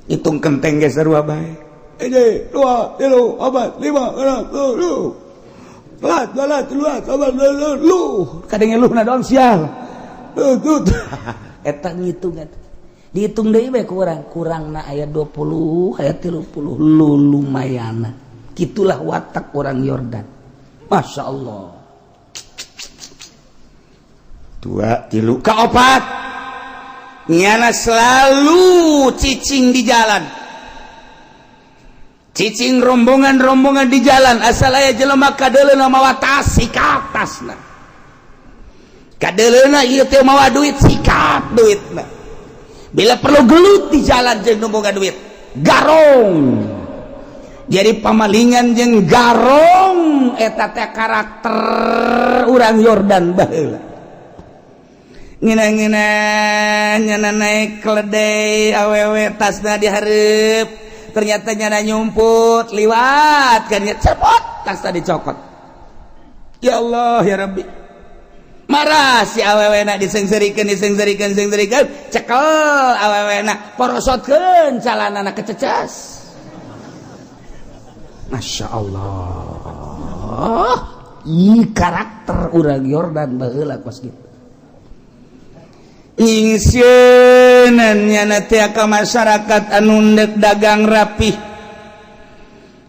Hitung kenteng ge sarua bae, hiji dua tilu opat lima enam tujuh Lat, lat, luat, opat, lu kadang ngeluhna doang sial. Tuh, tuh. Eta ngitung eta. Dihitung deui bae, kurang kurang na aya 20, aya 30, lu lumayan. Gitulah watak orang Yordan, Masya Allah. Dua, tilu, kaopat, nyana selalu cicing di jalan, cicing rombongan-rombongan di jalan. Asal aya jelema kadeuleuna mawa tas, sikat tasna. Kadeuleuna ieu teh mawa duit, sikat duitna. Bila perlu gelut di jalan jeung nu boga duit. Garong, jadi pamalingan jeung garong, eta teh karakter urang Yordan baheula. Ngina-ngina nyana naik keledai, awewe tasna dihareup, ternyata nyana nyumput liwat kan ya, cepot tasna dicokot. Ya Allah, ya Rabbi, marah si awewena, disengserikan, disengserikan, sengserikan, cekel awewena, porosotkeun calanana, kececas. Masya Allah, ih, karakter urang Yordan baheula kos kitu. Nyingsieunan nyana teh ka masyarakat anu ndek dagang rapih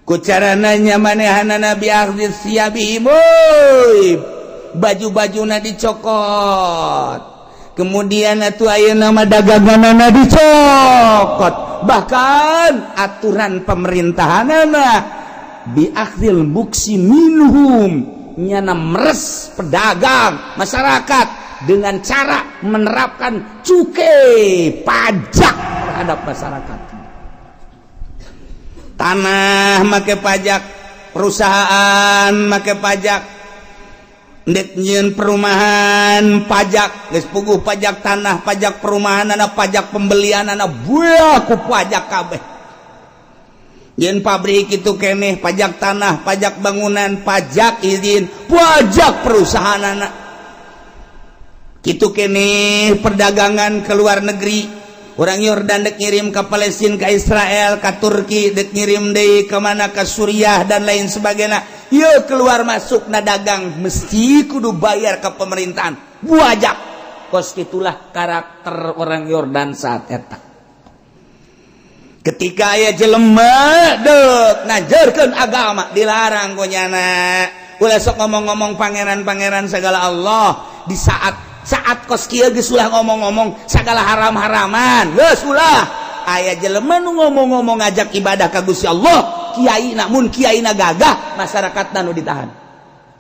ku carana manehna bi akhdzi tsiyabihim, baju-bajuna dicokot, kemudian atuh ayeuna mah daganganana dicokot. Bahkan aturan pemerintahanana bi akhdil muksi minhum, nyana meres pedagang masyarakat dengan cara menerapkan cukai pajak terhadap masyarakat. Tanah make pajak, perusahaan make pajak, ndek nyieun perumahan pajak. Geus puguh pajak tanah, pajak perumahan, anak pajak pembelian, anak buah ku pajak kabeh. Yen pabrik itu keneh pajak tanah, pajak bangunan, pajak izin, pajak perusahaan anak gitu keneh. Perdagangan ke luar negeri, orang Yordan dek ngirim ke Palestina, ke Israel, ke Turki, dek ngirim deui ke mana, ke Suriah dan lain sebagainya. Yuk, keluar masuk na dagang mesti kudu bayar ke pemerintahan pajak. Kos itulah karakter orang Yordan saat eta. Ketika aya jelema dek ngajarkeun agama, dilarang ku nyana, ulah sok ngomong-ngomong pangeran-pangeran segala Allah. Di saat saat kos kieu geus ulah ngomong-ngomong segala haram-haraman, geus ulah. Aya jelema nu ngomong-ngomong ngajak ibadah ka Gusti Allah, kiai, namun kiai na gagah, masyarakat nu ditahan,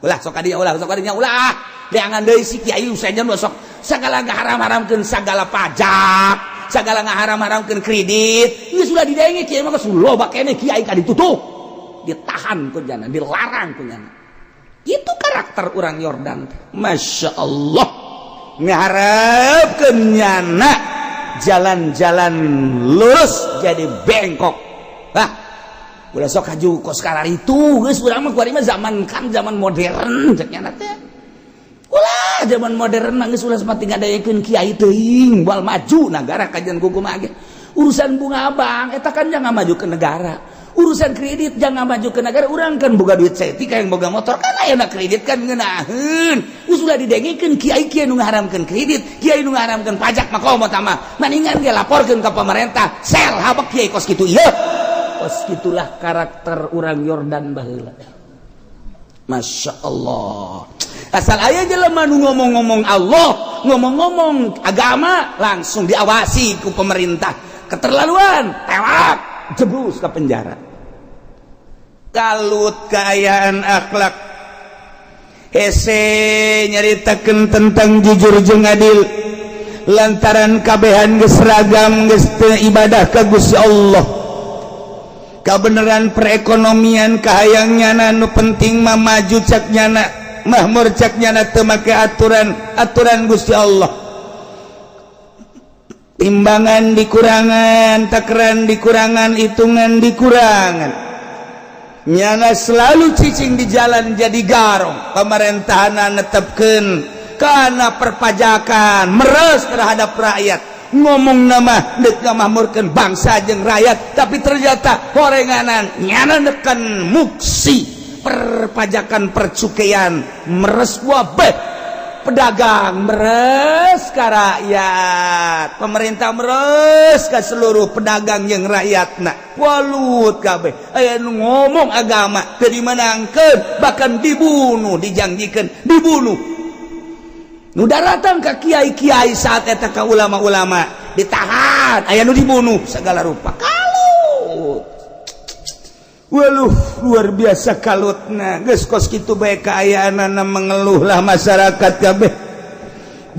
ulah sok kadinya, ulah sok kadinya, ulah jangan deui si kiai usahanya nu sok segala ngaharam-haramkeun segala pajak, segala ngaharam-haramkeun kredit. Geus ulah didenge kiai mah, geus loba keneh kiai ka ditutup, ditahan ku jana, dilarang ku jana. Itu karakter orang Yordan, Masya Allah. Ngarepkeun nyana jalan-jalan lurus jadi bengkok. Ah, ulah sok haju kos itu, geus urang mah kuari mah zaman kan zaman modern cek nyana teh. Ulah, zaman modern mah geus ulah seperti ngadayekeun kiai teuing, moal maju negara kajian kumaha ge. Urusan bunga bank eta kan jangan maju ke negara, urusan kredit jangan maju ke negara. Urang kan boga duit saeutik, yang boga motor kan aya kredit kan ngeunaheun. Geus ulah didengikeun kiai kiai nu ngaharamkeun kredit, kiai nu ngaharamkeun pajak mah. Komo mah maningan ge laporkeun ka pemerintah, sel habek kiai kos kitu ieu. Kos gitulah karakter urang Yordan baheula, Masya Allah. Asal aya jelema nu ngomong-ngomong Allah, ngomong-ngomong agama, langsung diawasi ku pemerintah. Keterlaluan, tewak, jeblus ke penjara. Kalut keayaan akhlak hese nyaritakeun tentang jujur jeung adil, lantaran kabehan geus seragam, geus teu ibadah ka Gusti Allah. Kebenaran perekonomian kahayang nyana, nu penting mah maju cak nyana, mahmur cak nyana, teu make aturan aturan Gusti Allah. Timbangan dikurangan, takaran dikurangan, hitungan dikurangan. Nyana selalu cicing di jalan jadi garong. Pemerintahan netepkeun karena perpajakan meres terhadap rakyat. Ngomong nama dek ngamahmurkeun bangsa jeung rakyat, tapi ternyata horenganan nyana neken muksi perpajakan, percukaian meres wabeh. Pedagang meres ka rakyat, pemerintah meres ke seluruh pedagang yang rakyatna. Walut kabeh. Aya nu ngomong agama teu dimenangkeun, bahkan dibunuh, dijanjikan dibunuh. Nu daratang ka kiai-kiai saat eta, ka ulama-ulama, ditahan, aya nu dibunuh, segala rupa kalut. Waluh, luar biasa kalutna. Geus kos kitu bae kaayaanana, mengeluhlah masyarakat kabeh.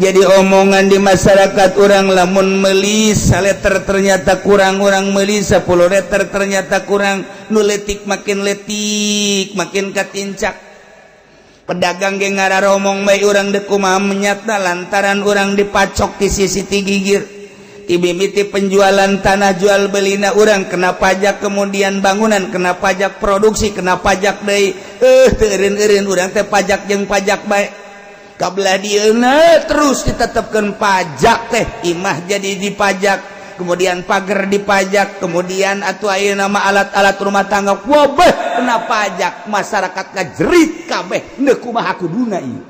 Jadi omongan di masyarakat orang, lamun meuli saleter ternyata kurang, orang meuli 10 liter ternyata kurang. Nu letik makin letik, makin katincak. Pedagang ge ngararomong bae, urang dek kumaha menyata, lantaran urang dipacok di sisi ti gigir. Mimiti penjualan tanah, jual belina urang kena pajak, kemudian bangunan kena pajak, produksi kena pajak deui. Teu eureun-eureun urang teh pajak jeung pajak bae. Kabelah dieuna terus ditetapkan pajak teh, imah jadi dipajak, kemudian pagar dipajak, kemudian atau ayeuna nama alat-alat rumah tangga wabeh kena pajak. Masyarakat ngajerit kabeh, ndek kumaha kuduna ieu?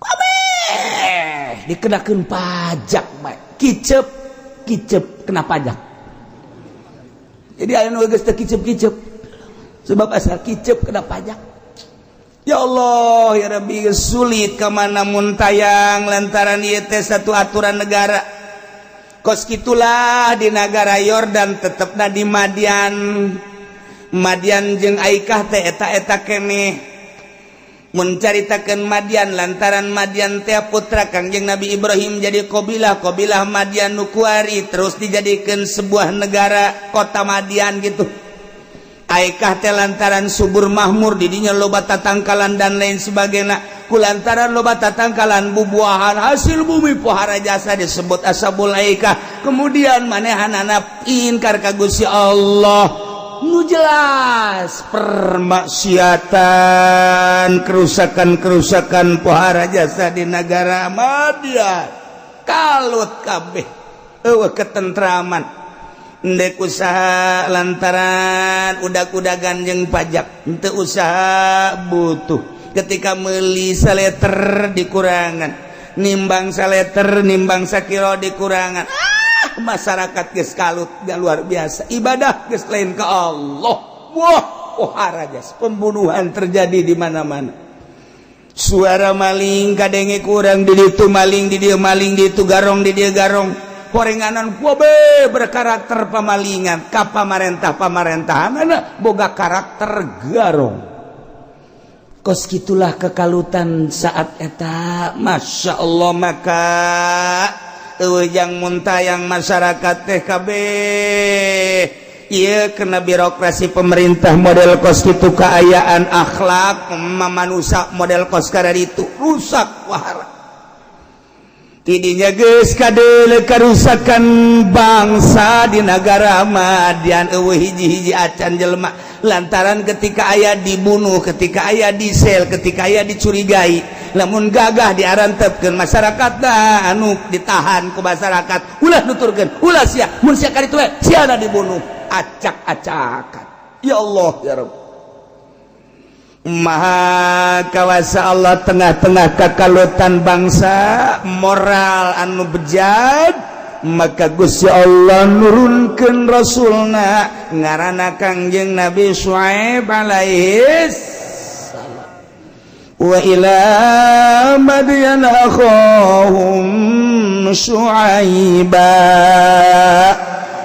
Kabeh dikenakeun pajak bae. Kicep kicep kena pajak. Jadi aya nu geus teu kicep-kicep, sebab asal kicep kena pajak. Ya Allah, ya Rabbi, sulit kemana muntayang, lantaran ieu teh satu aturan negara. Kos gitulah di negara Yordan, tetepna di Madian. Madian jeung Aikah teh eta-eta keneh. Mencaritakan Madian, lantaran Madian teh putra Kangjeng Nabi Ibrahim, jadi qabilah qabilah Madian nu kuari terus dijadikan sebuah negara, kota Madian gitu. Aikah teh lantaran subur mahmur, didinya loba tatangkalan dan lain sebagainya. Kulantaran loba tatangkalan, bubuahan, hasil bumi, pohara jasa, disebut ashabul aikah. Kemudian manehanana inkar ka Gusti Allah, nu jelas permaksiatan, kerusakan-kerusakan pohara jasa di negara Madian. Kalut kabeh, eueuh ketentraman. Ndek usaha lantaran udag-udagan jeung pajak, henteu usaha butuh. Ketika meuli saleter dikurangan, nimbang saleter, nimbang sakilo dikurangan. Ah, masyarakat geus kalut gak luar biasa. Ibadah geus lain ke Allah. Wah, pohara jas, pembunuhan terjadi di mana-mana. Suara maling kadenge kurang, di ditu maling, di dieu maling, di itu garong, di dieu garong. Horenganan kabeh berkarakter pamalingan ka pamarentah. Pamarentahan boga karakter garong. Kos gitulah kekalutan saat eta, Masya Allah. Maka yang muntah yang masyarakat teh kabeh. Iya, kena birokrasi pemerintah model kos itu, keayaan akhlak manusia model kos itu rusak wahara. Tidinya geus kadeuleu karusakan bangsa di negara Madian, eueuh hiji-hiji acan jelema, lantaran ketika aya dibunuh, ketika aya disel, ketika aya dicurigai. Lamun gagah diarantepkeun masyarakat dah, anu ditahan ku masyarakat, ulah nuturkeun, ulah sia, mun sia kaditu we siana dibunuh acak-acakan. Ya Allah, ya Rabb. Maha kawasa Allah. Tengah-tengah kakalutan bangsa, moral anu bejat, maka Gusti Allah nurunkan Rasulna, ngaranna Kangjeng Nabi Syuaib alaihi salam. Wa ila madyan akhahum syuaiba.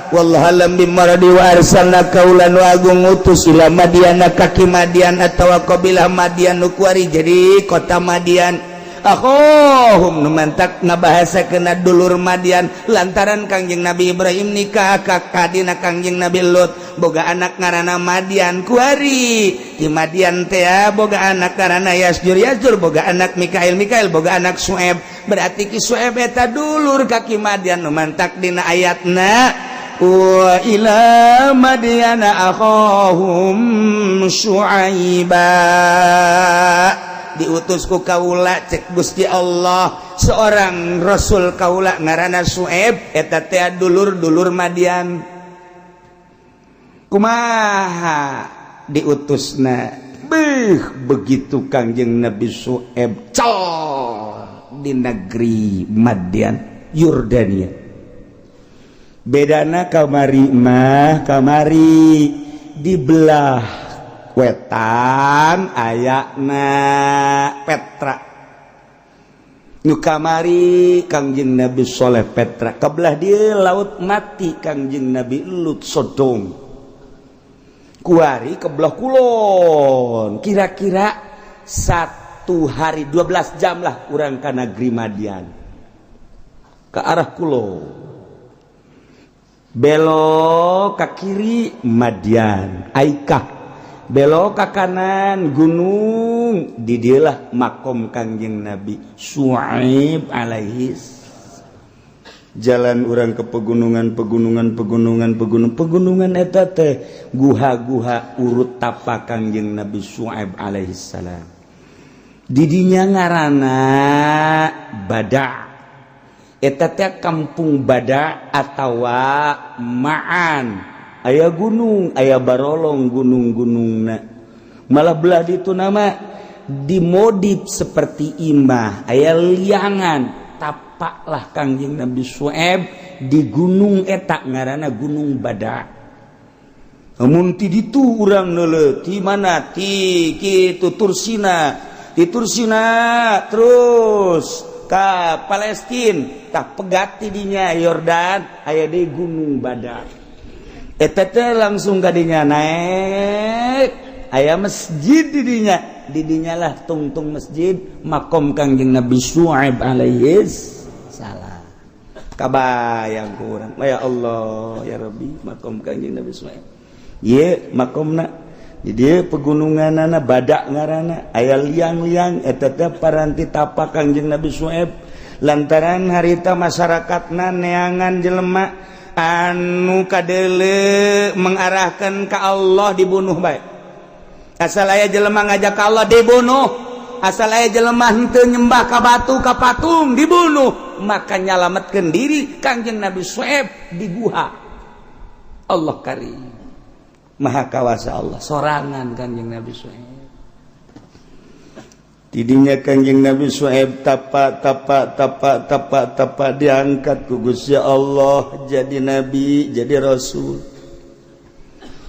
Wallahu a'lam bimaradi. Wa arsalna, kaula nu agung ngutus, ila Madiana ka ki Madian atawa qabilah Madian nu kuari jadi kota Madian, akhahum, nu mantak ngabahasa kena dulur Madian, lantaran Kangjeng Nabi Ibrahim nikah ka kadina Kangjeng Nabi Lut, boga anak ngaranna Madian. Kuari di Madian teh boga anak ngaranna Yasjur, Yasjur boga anak Mikail, Mikail boga anak Sueb. Berarti ki Sueb eta dulur ka ki Madian. Nu mantak dina ayatna wa ila madyana akhahum syuaiba, diutus ku kaula, cek Gusti Allah, seorang rasul kaula ngaranna Suaib, eta teh dulur-dulur Madian. Kumaha diutusna? Beuh, begitu Kangjeng Nabi Su'aib col di negeri Madian, Yordania. Bedana kamari mah, kamari di belah wetan ayana Petra, nu kamari Kangjeng Nabi Soleh Petra, kebelah dia Laut Mati, Kangjeng Nabi Lut Sodom. Kuari kebelah kulon, kira-kira satu hari 12 jam lah kurang ke negeri Madian. Ke arah kulon belok ke kiri Madian, Aikah, belok ke kanan gunung, didilah makom Kangjeng Nabi Su'aib alaihis. Jalan orang ke pegunungan, pegunungan, pegunungan, pegunungan, pegunungan, eta teh guha-guha urut tapak Kangjeng Nabi Su'aib alaihissalam. Didinya ngarana Bada, eta teh kampung Bada atawa Ma'an. Aya gunung, aya barolong gunung-gunungna. Malah belah itu nama dimodif seperti imah, aya liangan. Tapaklah Kangjeng Nabi Su'aib di gunung eta ngaranna Gunung Bada. Mun ti ditu urang neuleuh ti mana, ti kitu Tursina, ti Tursina terus ka Palestina, tah pegat ti dinya Yordan, aya di Gunung Bada. Eta teh langsung ka dinya naik, aya masjid di dinya. Di dinya lah tungtung masjid makom Kangjeng Nabi Syuaib alaihi salam. Kabayang kurang, ya Allah, ya Rabbi, makom Kangjeng Nabi Syuaib ye makomna di dieu pegununganana Badak ngaranna, aya liang-liang, eta teh paranti tapak Kangjeng Nabi Syuaib, lantaran harita masyarakatna neangan jelema anu kadele mengarahkan ke Allah dibunuh bae. Asal aya jelema ngajak ka Allah dibunuh, asal aya jelema henteu nyembah ka batu, ka patung dibunuh. Maka nyalametkeun diri Kangjeng Nabi Syuaib di guha. Allah karim, maha kawasa Allah. Sorangan Kangjeng Nabi Syuaib tidinya. Kangjeng Nabi Syuaib tapa tapa tapa tapa tapa, diangkat ku Gusti Allah jadi nabi, jadi rasul.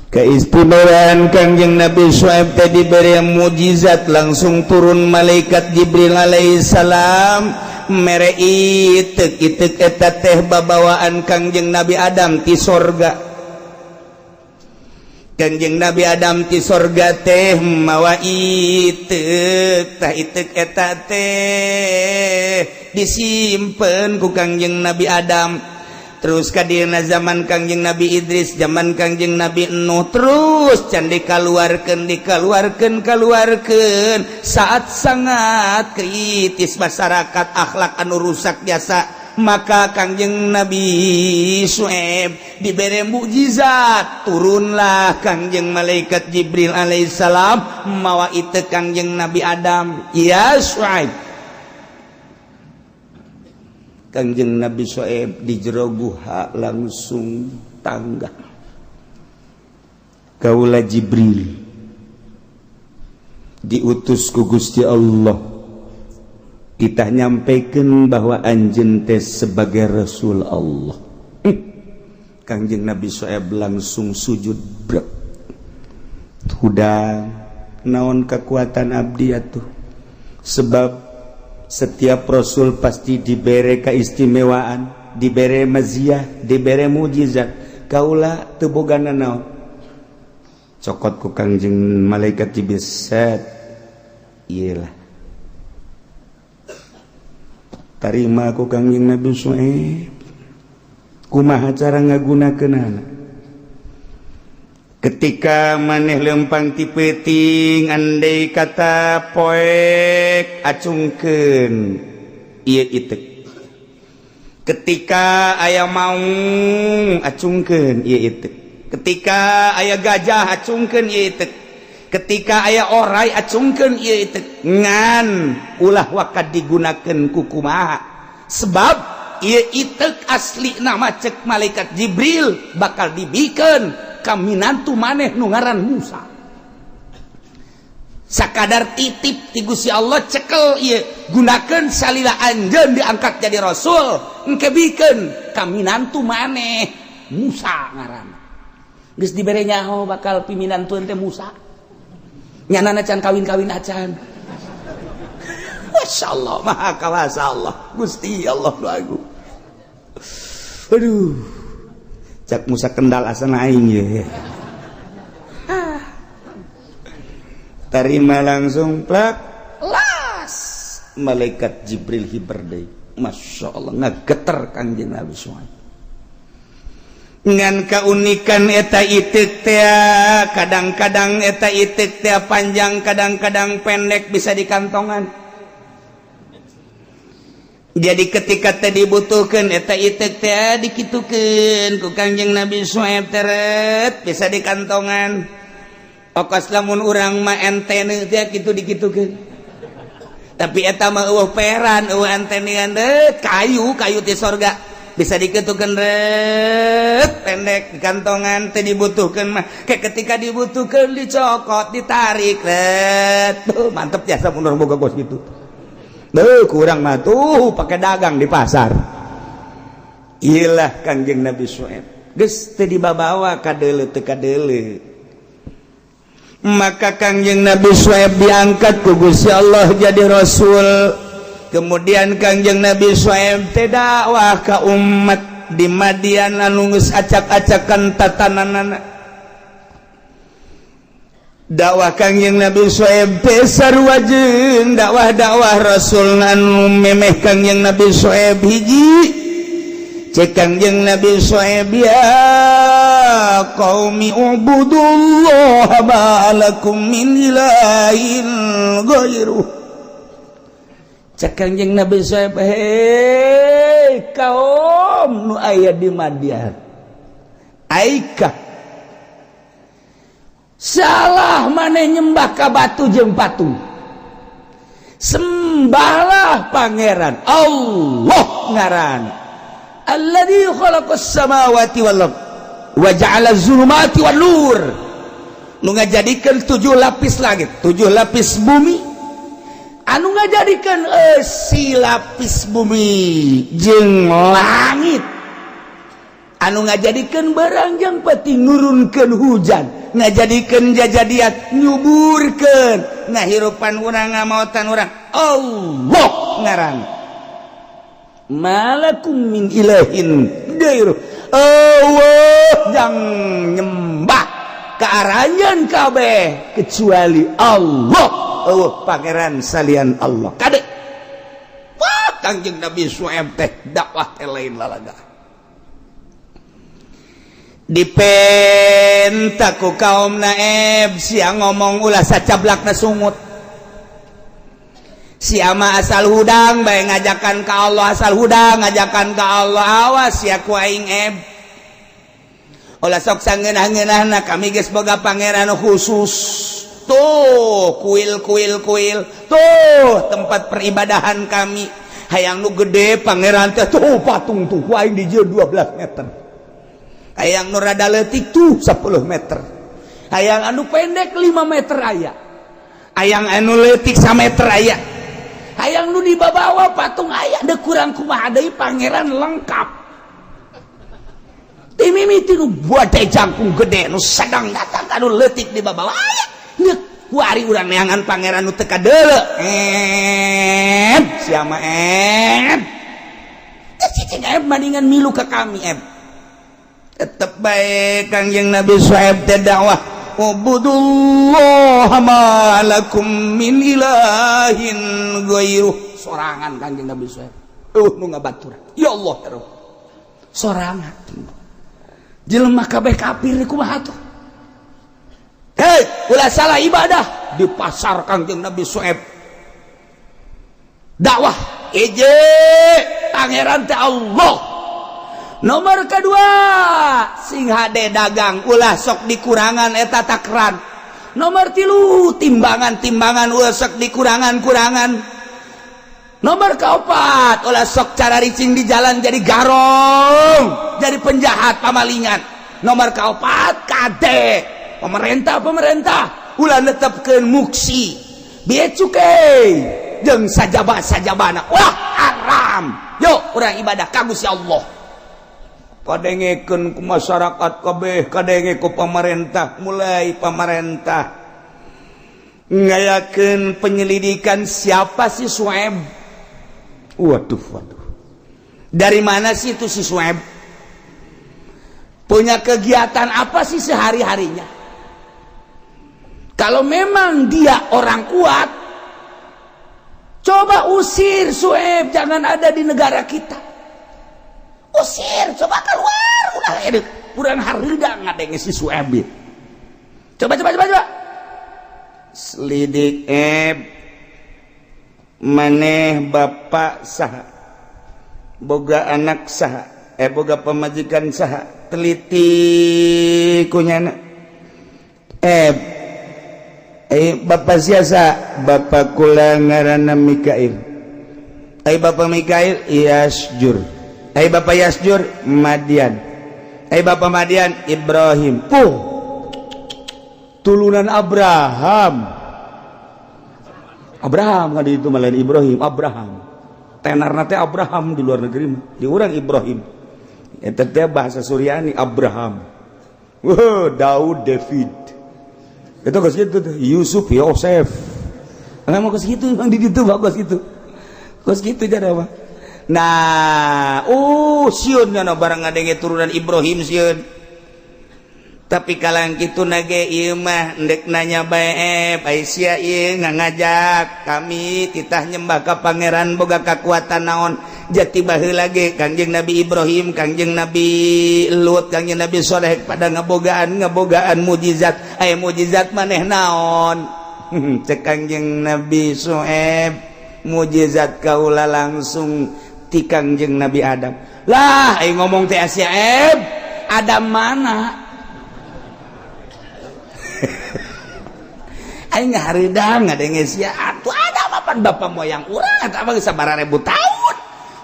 Keistimewaan Kangjeng Nabi Syuaib tadi diberi mujizat, langsung turun malaikat Jibril alaihissalam mere itek. Itek eta teh babawaan Kangjeng Nabi Adam ti sorga. Kangjeng Nabi Adam ti sorga teh mawa itek. Tah, itek eta teh disimpen ku Kangjeng Nabi Adam. Terus kadina zaman Kangjeng Nabi Idris, zaman Kangjeng Nabi Nuh, terus can dikaluarkeun, dikaluarkeun, kaluarkeun saat sangat kritis masyarakat, akhlak anu rusak biasa. Maka Kangjeng Nabi Su'aib diberi mukjizat, turunlah Kangjeng malaikat Jibril alaihissalam mawa itu Kangjeng Nabi Adam. Ya Su'aib. Kangjeng Nabi Su'aib di jero guha langsung tangga, "Kaula Jibril, diutus ku Gusti Allah, kita nyampaikan bahwa anjeun teh sebagai Rasul Allah." Kangjeng Nabi Su'aib langsung sujud brek. "Hudang, naon kekuatan abdi atuh?" Sebab setiap rasul pasti diberi keistimewaan, diberi maziah, diberi mujizat. Kaula teu boga naon. Cokot ku Kangjeng malaikat Jibril, set, iyalah. Tarima ku Kangjeng Nabi Su'aib. Kumaha cara ngagunakeunana? Ketika maneh lempang ti peuting, andai kata poek, acungkeun ieu itek. Ketika aya maung, acungkeun ieu itek. Ketika aya gajah, acungkeun ieu itek. Ketika aya orai, acungkeun ieu itek. Ngan ulah waka digunakeun ku kumaha, sebab ieu itek asli nama, cek malaikat Jibril, bakal dibikeun ka minantu maneh nu ngaran Musa. Sakadar titip ti Gusti Allah, cekel ieu, gunakeun salila anjeun diangkat jadi rasul. Engke bikeun ka minantu maneh, Musa ngaranna. Geus dibere nyaho bakal piminantueun teh Musa. Nyanana can kawin-kawin acan. Masya Allah, maha kawasa Allah, Gusti Allah nu agung. Aduh, cak Musa Kendal asana aing ye. Ah. Terima langsung plak las malaikat Jibril hiber deui. Masya Allah, ngageter Kangjeng Nabi Suhaib. Ngan keunikan eta itik teh, kadang-kadang eta itik teh panjang, kadang-kadang pendek, bisa dikantongan. Jadi ketika teh dibutuhkan, eta itik teh dikitukeun ku Kangjeng Nabi Suhaib, teret, bisa dikantongan. Okos lamun urang mah antena teh kitu dikitukeun, tapi eta mah euweuh peran, euweuh antenean, kayu kayu ti sorga bisa dikitukeun, ret, pendek, kantongan. Teh dibutuhkan mah, kayak ketika dibutuhkan dicokot, ditarik, ret. Tuh, mantep jasa mundur boga kos gitu. Duh, kurang mah tuh pakai dagang di pasar. Iyalah, Kangjeng Nabi Su'aib geus teu dibabawa kadeuleu teu kadeuleu. Maka Kangjeng Nabi Su'aib diangkat ku Gusti Allah jadi rasul. Kemudian Kangjeng Nabi Su'aib teh dakwah ka umat di Madian anu geus acak-acakan tatananana. Dakwah Kangjeng Nabi Su'aib teh sarua jeung dakwah-dakwah rasul anu memeh Kangjeng Nabi Su'aib hiji. Cek Kangjeng Nabi Su'aib, "Ya qaumi ubudullah ma lakum min ilahin ghairuh." Cek Kangjeng Nabi Su'aib, "Hei kaum nu aya di Madian Aikah, salah maneh nyembah ka batu jeung patung. Sembahlah Pangeran Allah ngaran, alladzi khalaqas samawati wal ard wa ja'ala zulumati wan nur, nu ngajadikeun tujuh lapis langit, tujuh lapis bumi, anu ngajadikeun eusi lapis bumi jeung langit, anu ngajadikeun beurang jeung peuting, nurunkeun hujan, ngajadikeun jajadian, nyuburkeun, ngahirupan urang, ngamautan urang, Allah ngaran. Malakum min ilahin gairuh. Allah jang nyembah ka aranjeun kabeh kecuali Allah. Allah pangeran salian Allah." Kade, wah, Kangjeng Nabi Su'aib teh dakwah teh lain lalaga. Dipenta ku kaum naeb, siang ngomong ulah sacablakna sungut. Siapa asal hudang bae ngajakan ke Allah, asal hudang ngajakan ke Allah. Awas ya ku aing eb, ulah sok sangeunah-ngeunahna. Kami geus boga pangeran khusus. Tuh kuil kuil kuil, tuh tempat peribadahan kami. Hayang nu gede pangeran teh, tuh patung tuh ku aing dijieun 12 meter. Hayang nu rada leutik, tuh 10 meter. Hayang anu pendek 5 meter aya, hayang anu leutik 1 meter aya, hayang nu dibawa patung aya. Dek kurang kumaha deui, pangeran lengkap. Ti mimiti nu buat jangkung gede, nu sedang datang anu leutik di bawah aya. Neuk kuari urang neangan pangeran nu teu kadeuleu. Eb, siapa eb? Cicing eb, bandingan milu ke kami eb. Tetep baik Kangjeng Nabi Suhaib teh dakwah, "Ubudullah ma lakum min ilahin ghairuh." Sorangan Kangjeng Nabi Suhaib, nu ngabaturan. Ya Allah, ya Rabb, sorangan, jelema kabeh kafir, kumaha tuh? Hei, ulah salah ibadah. Di pasar Kangjeng Nabi Suhaib dakwah, "Eje, pangeran teh Allah." Nomor kedua, sing hade dagang ulah sok dikurangan eta takran. Nomor tilu, timbangan timbangan ulah sok dikurangan-kurangan. Nomor keempat, ulah sok cara ricing di jalan, jadi garong, jadi penjahat, pamalingan. Nomor keempat, kade pemerintah, pemerintah. Ulah netepkeun muksi, bea cukai jeung sajaba sajabana. Wah, haram. Yuk urang ibadah ka Gusti Allah. Kadengekeun ku masyarakat kabeh, kadenge ku pamarentah. Mulai pamarentah ngayakeun penyelidikan, siapa sih Sueb? Waduh, waduh, dari mana sih itu si Sueb? Punya kegiatan apa sih sehari-harinya? Kalau memang dia orang kuat, coba usir Sueb, jangan ada di negara kita. Usir, coba keluar. Udah eduk kurang harga ngadenge si Sueb. Coba, coba, coba, coba selidik. Eb, maneh bapak saha? Boga anak saha? Eh, boga pamajikan saha? Teliti kunyana. Eh eh, bapak siasa? Bapak kula ngaranna Mikail. Eh, bapak Mikail? Yasjur. Eh, bapak Yasjur? Madian. Eh, bapak Madian? Ibrahim. Puh, tulunan Abraham. Abraham kan itu malah Ibrahim. Abraham tenar nate, Abraham di luar negeri mah, di urang Ibrahim. Eta teh bahasa Suryani Abraham. Wow, Daud, David itu kos gitu tuh. Yusuf, Yosef. Emang kos gitu, emang di ditu bagus gitu, kos gitu jadi apa. Nah, oh, sieun kana barang ngadenge turunan Ibrahim, sieun. Tapi kalang kitu nage ieu mah ndek nanya bae. Aisyah ieu ngajak kami titah nyembah ka pangeran, boga kekuatan naon? Jati baheula ge Kangjeng Nabi Ibrahim, Kangjeng Nabi Lut, Kangjeng Nabi Soleh pada ngabogaan ngabogaan mujizat. Aya mujizat maneh naon? Cek Kangjeng Nabi Su'aib, mujizat kaula langsung ti Kangjeng Nabi Adam lah. Ayo ngomong teh sia Eb, Adam mana? Aing hareudang ngadenge sia atuh. Adam apa? Bapak moyang urang eta mah geus sabaraha ribu tahun,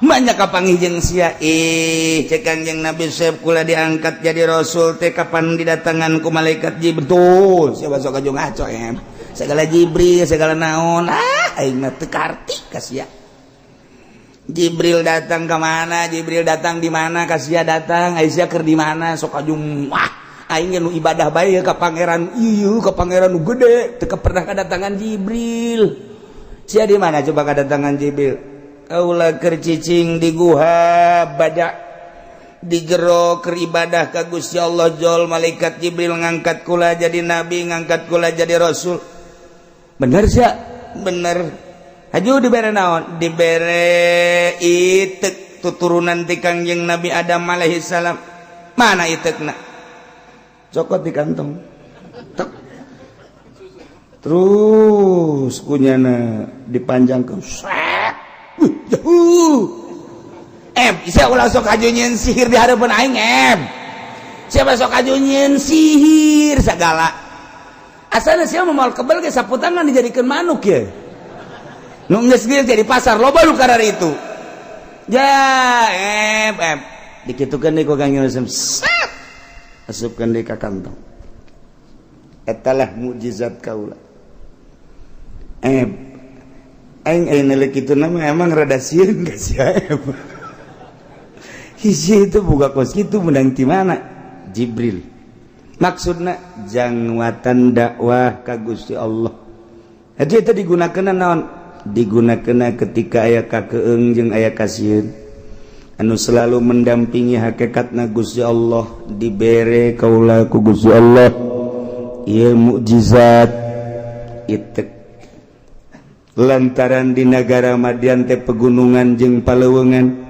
banyak kapanggih jeung sia. Ih, cek Kangjeng Nabi Syuaib, kula diangkat jadi rasul teh kapan didatangan ku malaikat Jibril. Betul sia, sok aju ngaco em, segala Jibril, segala naon. Ah, aing mah teu karti ka sia. Jibril datang ke mana? Jibril datang di mana? Kasia datang, Aisyah keur di mana? Sok aju. Wah, aing nu ibadah bae ka pangeran ieu, ka pangeran nu gede, teu pernah kedatangan Jibril. Sia di mana coba kedatangan Jibril? Kaula keur cicing di guha badak di jero, keur ibadah ka Gusti Allah, jol malaikat Jibril ngangkat kula jadi nabi, ngangkat kula jadi rasul. Bener sia? Bener. Haju dibere naon? Dibere itek tuturunan ti Kangjeng Nabi Adam alaihi salam. Mana itekna? Cokot di kantong. Tek. Terus kunyana dipanjangkan. Sek. Jauh. Em, sia ulah sok aju nyieun sihir di hadapan aing, em. Siapa sok aju nyieun sihir segala. Asalna sia moal kebel ge saputangan dijadikeun manuk ya. Nu geus jadi pasar loba lu karar itu. Ya, em, em. Dikitukeun deui ku Kang Yusuf. Set. Asupkeun deui ka kantong. Etalah mukjizat kaula. Eh, aing aing neuleuh kitu nama emang rada sieun ka sia, em. Hiji itu buka kos kitu menang ti mana? Jibril. Maksudna jangwatan dakwah ka Gusti Allah. Jadi itu digunakan naon? Digunakan ketika aya kakeung jeung aya kasieun. Anu selalu mendampingi hakikatna Gusti Allah, dibere kaula ku Gusti Allah. Ieu mukjizat itek, lantaran di negara Madian teh pegunungan jeung palewengan,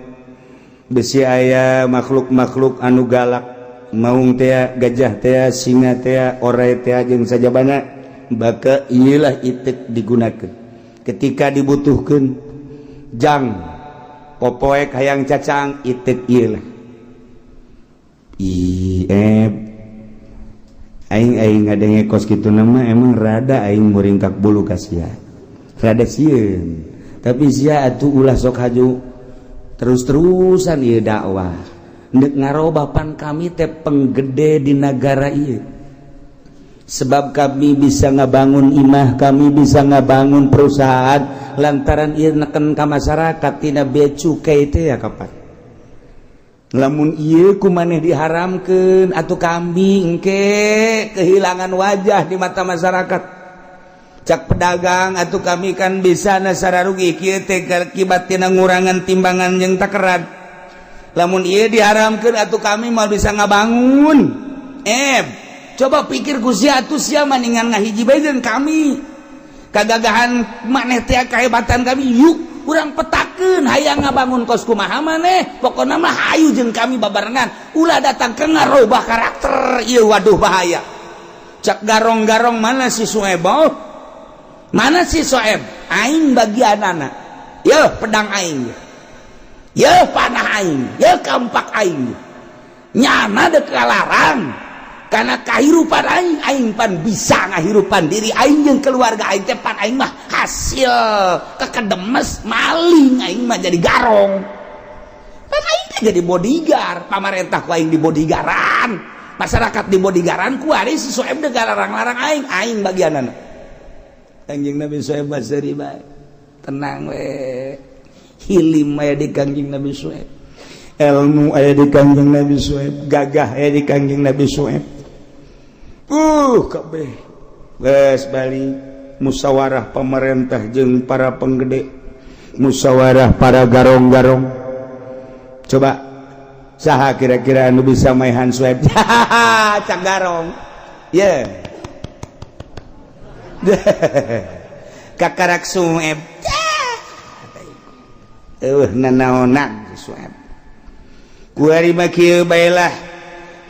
besi aya makhluk-makhluk anu galak, maung tea, gajah tea, singa tea, orai tea jeung sajabana. Baka iyalah itek digunakan ketika dibutuhkan jang popoek hayang cacang, itek iyalah. Ih, aing aing ngadenge kos kitu nama emang rada aing muringkak bulu ka sia, rada sieun. Tapi sia atuh ulah sok haju terus-terusan ieu dakwah ndek ngarobapan. Kami teh penggede di negara ieu. Sebab kami bisa ngabangun imah, kami bisa ngabangun perusahaan lantaran ieu neken ka masyarakat tina bea cukai itu ya. Kapan lamun ieu ku maneh diharamkeun atau kambing engke kehilangan wajah di mata masyarakat. Cak pedagang, atau kami kan bisa nasara rugi kieu teh akibat tina ngurangan timbangan jeung takeran. Lamun ieu diharamkeun, atau kami mau bisa ngabangun. Coba pikir ku sia atuh, sia maningan ngahiji bae jeung kami. Kagagahan maneh teh kehebatan kami. Yuk, urang petakeun, hayang ngabangun kos kumaha maneh, pokona mah hayu jeung kami babarengan, ulah datang ke ngarobah karakter ieu. Waduh, bahaya. Cak garong-garong, mana si Sueb? Oh, mana si Soeb? Aing bagianana. Ye pedang aing, ye panah aing, ye kampak aing. Nyana dek larang karena kehidupan aing. Aing pan bisa ngahirupan diri aing jeung keluarga aing teh. Pan aing mah hasil kekedemes maling, aing mah jadi garong. Pan aing teh jadi bodyguard pamarentah, ku aing di bodyguardan, masyarakat di bodyguardan. Ku ari si Soeb dek larang-larang aing, aing bagianana. Kanjeng Nabi Soeb baseri bae, tenang we. Hilim aya di Kanjeng Nabi Soeb, ilmu aya di Kanjeng Nabi Soeb, gagah aya di Kanjeng Nabi Soeb. Kabeh geus balik, musyawarah pemerintah jeung para penggede, musyawarah para garong-garong. Coba, saha kira-kira anu bisa maehan Sueb? Cak garong, ye yeah. Kakarak Sueb, eueuh nanaonan Sueb. Kuari mah kieu bae lah,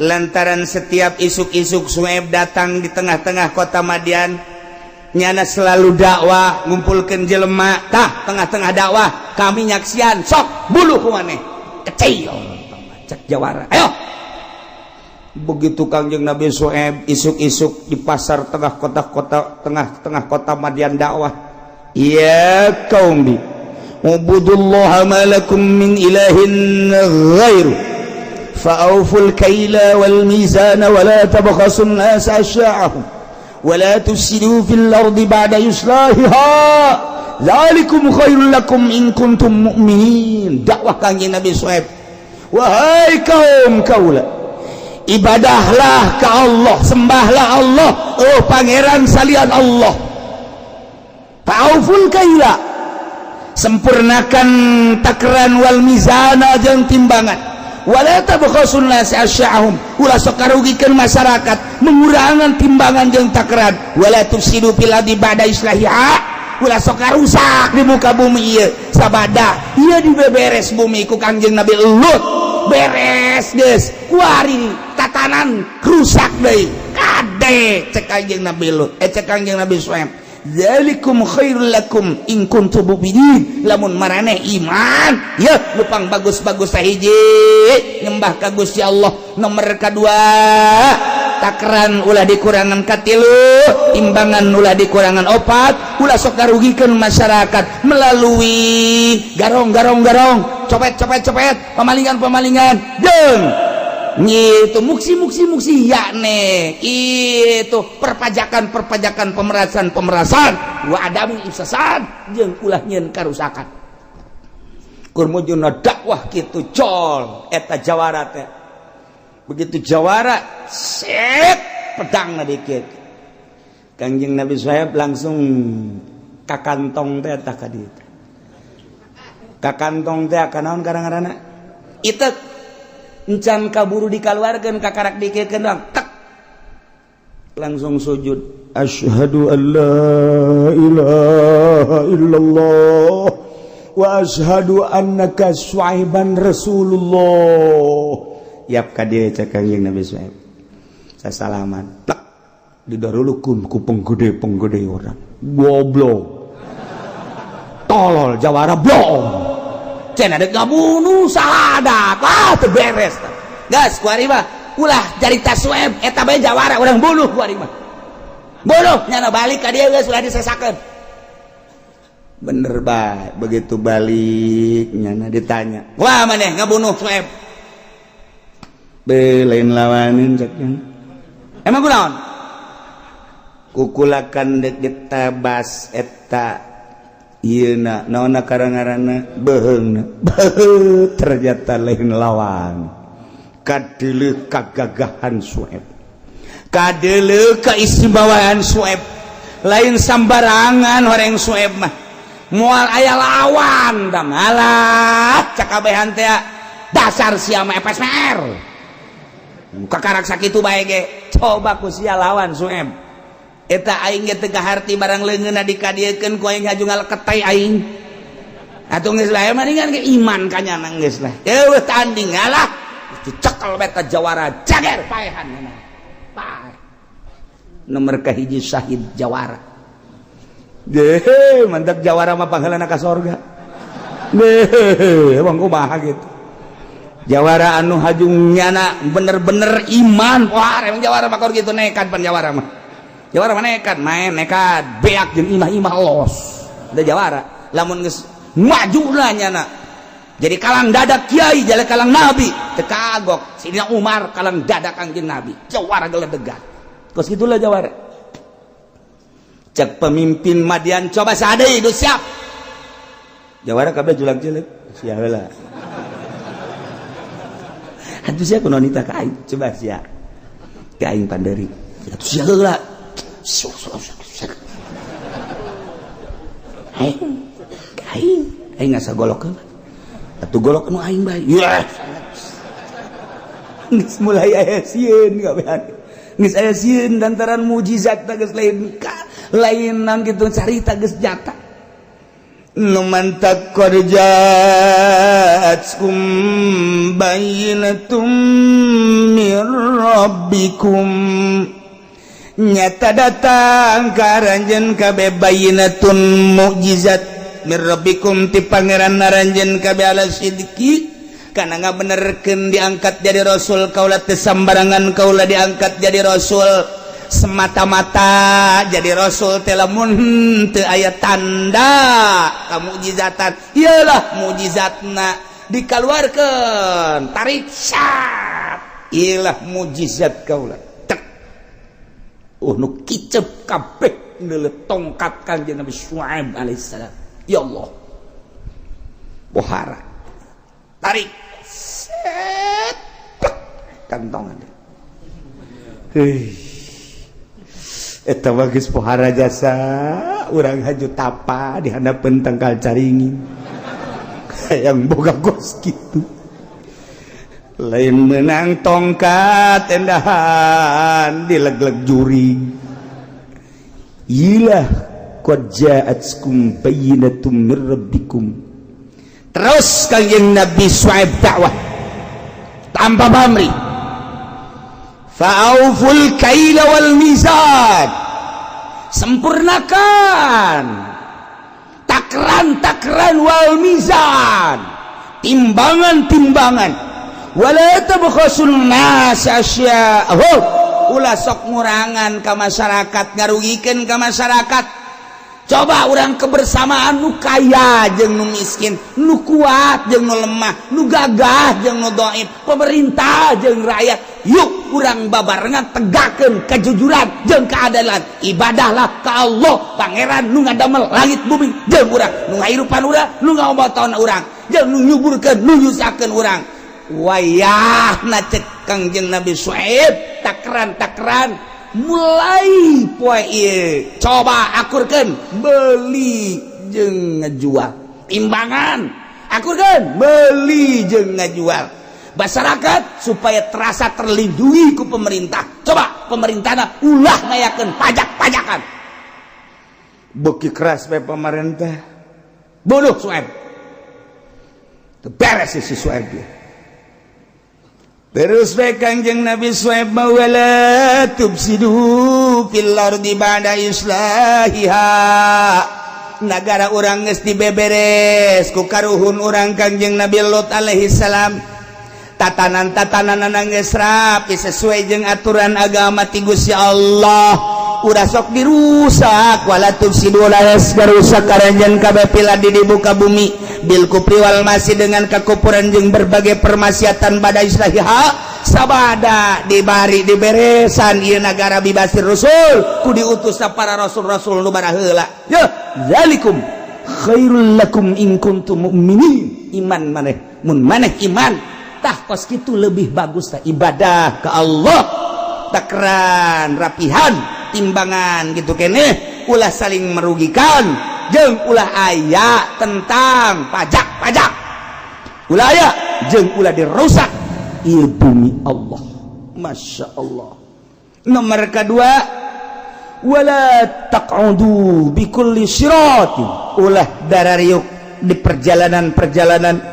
lantaran setiap isuk-isuk Sueb datang di tengah-tengah kota Madian, nyana selalu dakwah, ngumpulkan jelema. Tah, tengah-tengah dakwah kami nyaksian, sok buluh ku maneh kecil. Cek jawara, ayo. Begitu Kangjeng Nabi Sueb isuk-isuk di pasar tengah kota-kota, tengah-tengah kota Madian dakwah, "Ya qaumi ubudullaha ma lakum min ilahin ghairu فأوفوا الكيل والميزان ولا تبخسوا الناس أشياءهم ولا تفسدوا في الأرض بعد إصلاحها ذلكم خير لكم إن كنتم مؤمنين." Dakwah Kangjeng Nabi Suhaib, wahai kaum kaula, ibadahlah ke Allah, sembahlah Allah, oh pangeran salian Allah. Fa'auful kaila, sempurnakan takran, wal mizana, jeung timbangan, wala tabkhasun nasi asya'ahum, ulah sok karugikeun masyarakat mengurangan timbangan jeung takran, wala tufsidu fil ardi ba'da islahiha, ulah sok karusak di muka bumi ieu sabada ieu dibeberes bumi ku Kangjeng Nabi Lut. Beres geus, kuari tatanan rusak deui. Kade, cek Kangjeng Nabi Lut, eh, cek Kangjeng Nabi Suhaib, zalikum khairul lakum in kuntum mu'minin. Lamun maraneh iman ya, lupang bagus-bagus. Sahiji, nyembah ka Gusti Allah. Nomor kedua, takran ulah dikurangan. Katilu, timbangan ulah dikurangan. Opat, ulah sok karugikeun masyarakat melalui garong garong garong, copet copet copet, pemalingan pemalingan, jeung itu muksi muksi muksi, yakne itu perpajakan perpajakan, pemerasan pemerasan, wa adamu ifsad, jeung ulah nyieun karusakan. Kur mujuna dakwah kitu, col eta jawara teh. Begitu jawara set pedang dikit, Kangjeng Nabi Suhaib langsung ka kantong teh. Tah, ka dieu ka kantong teh naon karang-karana itu encan kaburu dikaluarkeun, kakarak dikirkeun doang, tek, langsung sujud, asyhadu an la ilaha illallah wa asyhadu annaka Syuaiban Rasulullah. Yap, ka dieu, cek Kangjeng Nabi Syuaib. Sasalaman, plek, didarulukun ku penggede-penggede orang. Goblok, tolol, jawara blong, cenah dek ngabunuh sahadat. Ah, teu beres. Gas kuari mah ulah carita Sueb eta bae, jawara urang bunuh kuari mah, bunuh. Nyana balik ka dieu, geus ulah disesakeun. Bener bae, begitu balik nyana ditanya, "Wah, maneh ngabunuh Sueb?" "Be, lain lawanin," cek. "Emang kunaon?" Kukulakan dek ditabas eta ieu na naonna karangaranna beheungna. Beuh, ternyata lain lawan. Kadeuleuh kagagahan Sueb, kadeuleuh keistimewaan Sueb, lain sambarangan orang Sueb mah, moal aya lawan. Da malah cakabehan teh, dasar sia mah FSPR, kakarak sakitu bae ge. Coba ku sia lawan Sueb eta. Aing ge teu kaharti, barang leungeunna dikadiekeun ku aing haju ngaleketai aing atuh. Geus lah, mendingan ge iman ka nyana, geus lah, eueuh tanding ngalah, dicekel beta jawara jager paehan. Paeh nomor kahiji syahid jawara deh. Mantap, jawara mah pangheulana ka sorga deh. Emang kumaha gitu jawara anu hajung nyana bener-bener iman. Wah, emang jawara mah gitu nekat pan. Jawara mah, jawara mah nekat main, nekat beak jeung imah-imah los. Da jawara lamun geus maju lah nyana jadi kalang dadak kiai, jadi kalang nabi teu kagok. Sidina Umar kalang dadak Kangjeng Nabi, jawara geledegan kos gitulah jawara. Cek pemimpin Madian, coba sade itu siap jawara kabeh julag jelek sia heula atuh. Sia kunaon ka aing? Coba sia ka aing panderi atuh, sia heula. Aing aing aing ngasa golok heula atuh, golok nu aing bae. Yes, geus mulai aya sieun kabehan, geus aya sieun lantaran mujizat geus lain lain nang kitu, carita geus nyata. Nu mantak qad ja'atkum bayyinatum mir rabbikum, nyata datang ka aranjeun kabeh bayyinatun mukjizat mir rabbikum ti pangeran aranjeun kabeh ala sidqi, karena ngabenerkeun diangkat jadi rasul kaula. Teu sambarangan kaula diangkat jadi rasul semata-mata. Jadi rasul teh lamun teu aya tanda kamukjizatan, iyalah mukjizatna dikaluarkeun, tarik syat, iyalah mukjizat kaula. Tek, oh, nu kicep kabeh neuleuh tongkat Kanjeng Nabi Syuaib alaihissalam. Ya Allah, pohara, tarik, set, plek, kantongan. Hei, eta mah geus pohara jasa urang haju tapa di handapeun tangkal caringin hayang boga gos kitu. Lain menang tongkat endahan dilegleg juri. Ilah qad ja'atkum bayyinatum mir rabbikum. Terus Kanjeng Nabi Syuaib dakwah tanpa pamrih. Fa'auful kaila wal mizan, sempurnakan takran-takran, wal mizan, timbangan-timbangan, wala tabkhasun nas asya'ahum, ulah sok ngurangan ka masyarakat, ngarugikeun ka masyarakat. Coba orang kebersamaan, nu kaya jeung nu miskin, nu kuat jeung nu lemah, nu gagah jeung nu doib, pemerintah jeung rakyat, yuk urang babarengan tegakkeun kejujuran jeung keadilan. Ibadahlah ka Allah, pangeran nu ngadamel langit bumi jeung urang, nu ngahirupan urang, nu ngaobotan urang, jeung nu nyuburkeun, nu nyusakeun urang. Wayahna cek Kangjeng Nabi Syuaib, takran-takran mulai poe ieu coba akurkeun beli jeung ngejual, timbangan akurkeun beli jeung ngajual. Masyarakat supaya terasa terlindungi ku pemerintah, coba pemerintah ulah ngayakeun pajak-pajakan. Beuki keras bae pemerintah, bunuh Sueb. Beres si Sueb dia. Terus bae Kangjeng Nabi Sueb, wala tufsidu fil ardi ba'da islahiha. Nagara urang geus dibeberes ku karuhun urang Kangjeng Nabi Lut alaihi salam, tatanan-tatanan geus rapi sesuai jeung aturan agama ti Gusti Allah. Udah sok dirusak. Wala tufsidu, ulah garusak karanjeun kabeh fil ardi di buka bumi bil kufri wal ma'si, dengan kekufuran jeung berbagai permaksiatan, ba'da islahiha. Sabada dibari diberesan ieu nagara bibasir rasul ku diutus para rasul-rasul nu baraheula. Ya zalikum khairul lakum in kuntum mu'minin. Iman maneh, mun maneh iman tah kos kitu lebih bagus tah ibadah ke Allah, takran rapihan timbangan gitu keneh, ulah saling merugikan jeung ulah aya tentang pajak-pajak, ulah aya jeung ulah dirusak ieu bumi Allah. Masya Allah. Nomor kedua, wala taq'udu bikulli siratin, ulah darariuk di perjalanan-perjalanan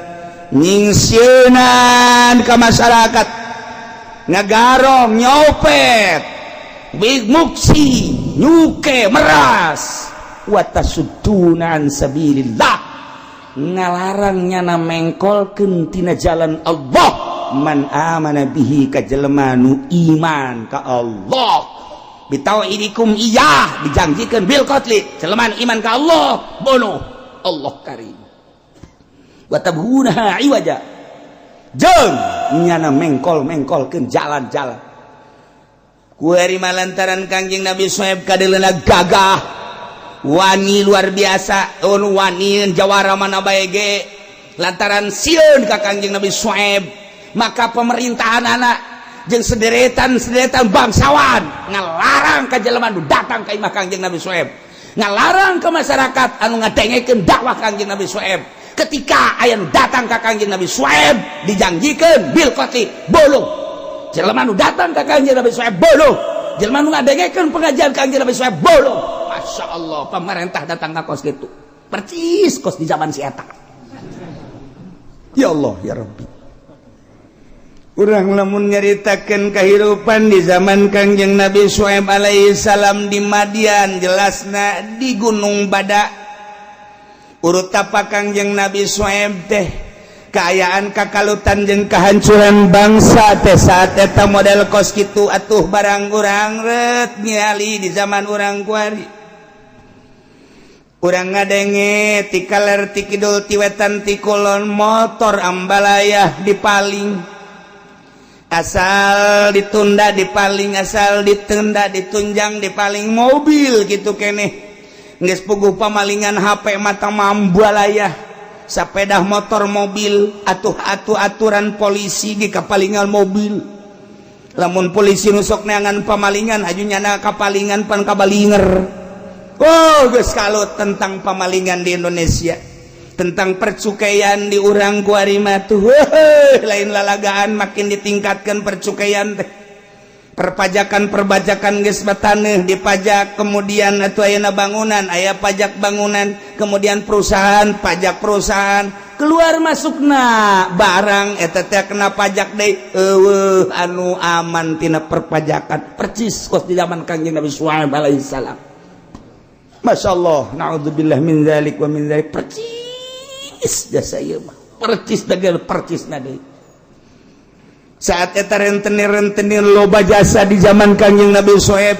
nyingsieunan ka masyarakat, ngagarong, nyopet, big muksi, nyuke meras, wa tasudduna an sabilillah, ngalarang nyana mengkolkeun tina jalan Allah, man amana bihi, ka jelema nu iman ka Allah, bitauhidikum iyah, dijanjikan bil qatli, jelema iman ka Allah bunuh. Allah karim. Wa tabghunaha iwaja, jeung nyana mengkol-mengkolkeun jalan-jalan. Kuari lantaran Kangjeng Nabi Suhaib kadeleuna gagah, wani luar biasa, anu wani jawara mana bae ge, lantaran sieun ka Kangjeng Nabi Suhaib, maka pemerintahan anak jeung sederetan-sederetan bangsawan ngalarang ka jelema nu datang ka imah Kangjeng Nabi Suhaib, ngalarang ke masyarakat anu ngadengekeun dakwah Kangjeng Nabi Suhaib. Ketika aya nu datang ka Kangjeng Nabi Suhaib dijanjikeun bil qatli, bunuh. Jelema nu datang ka Kangjeng Nabi Suhaib bunuh, jelema nu ngadengekeun pengajian Kangjeng Nabi Suhaib bunuh. Masya Allah, pemerintah datang ka kos gitu percis kos di zaman si eta. Ya Allah ya Rabbi, urang lamun nyaritakeun kehidupan di zaman Kangjeng Nabi Suhaib alaihi salam di Madian, jelasna di Gunung Badak urut tapak Kangjeng Nabi Suhaib teh, keayaan kakalutan jeung kehancuran bangsa teh saat eta model kos kitu. Atuh barang urang ret nyali di zaman urang kuari, urang ngadenge ti kaler, ti kidul, ti wetan, ti kulon, motor ambalayah dipaling, asal ditunda dipaling, asal ditunda ditunjang dipaling, mobil gitu keneh geus puguh pamalingan, HP mata mambalayah, sepeda motor, mobil. Atuh atuh aturan polisi di kapalingan mobil, lamun polisi nusok neangan pamalingan aju nyana kapalingan pan kabalinger. Oh, geus kalau tentang pamalingan di Indonesia, tentang percukaian di urang kuari mah tuh lain lalagaan. Makin ditingkatkan percukaian teh, perpajakan, perbajakan geus bataneuh dipajak. Kemudian atuh ayeuna bangunan aya pajak bangunan, kemudian perusahaan pajak perusahaan, keluar masukna barang eta teh kena pajak deui. Eueuh anu aman tina perpajakan, percis kos di zaman Kangjeng Nabi Syuaib alaihi salam. Masya Allah, naudzubillah min dzalik wa min dzalik. Percis jasa ieu mah, percis dagel, percis na deui. Saat eta rentenir-rentenir loba jasa di zaman Kangjeng Nabi Syuaib.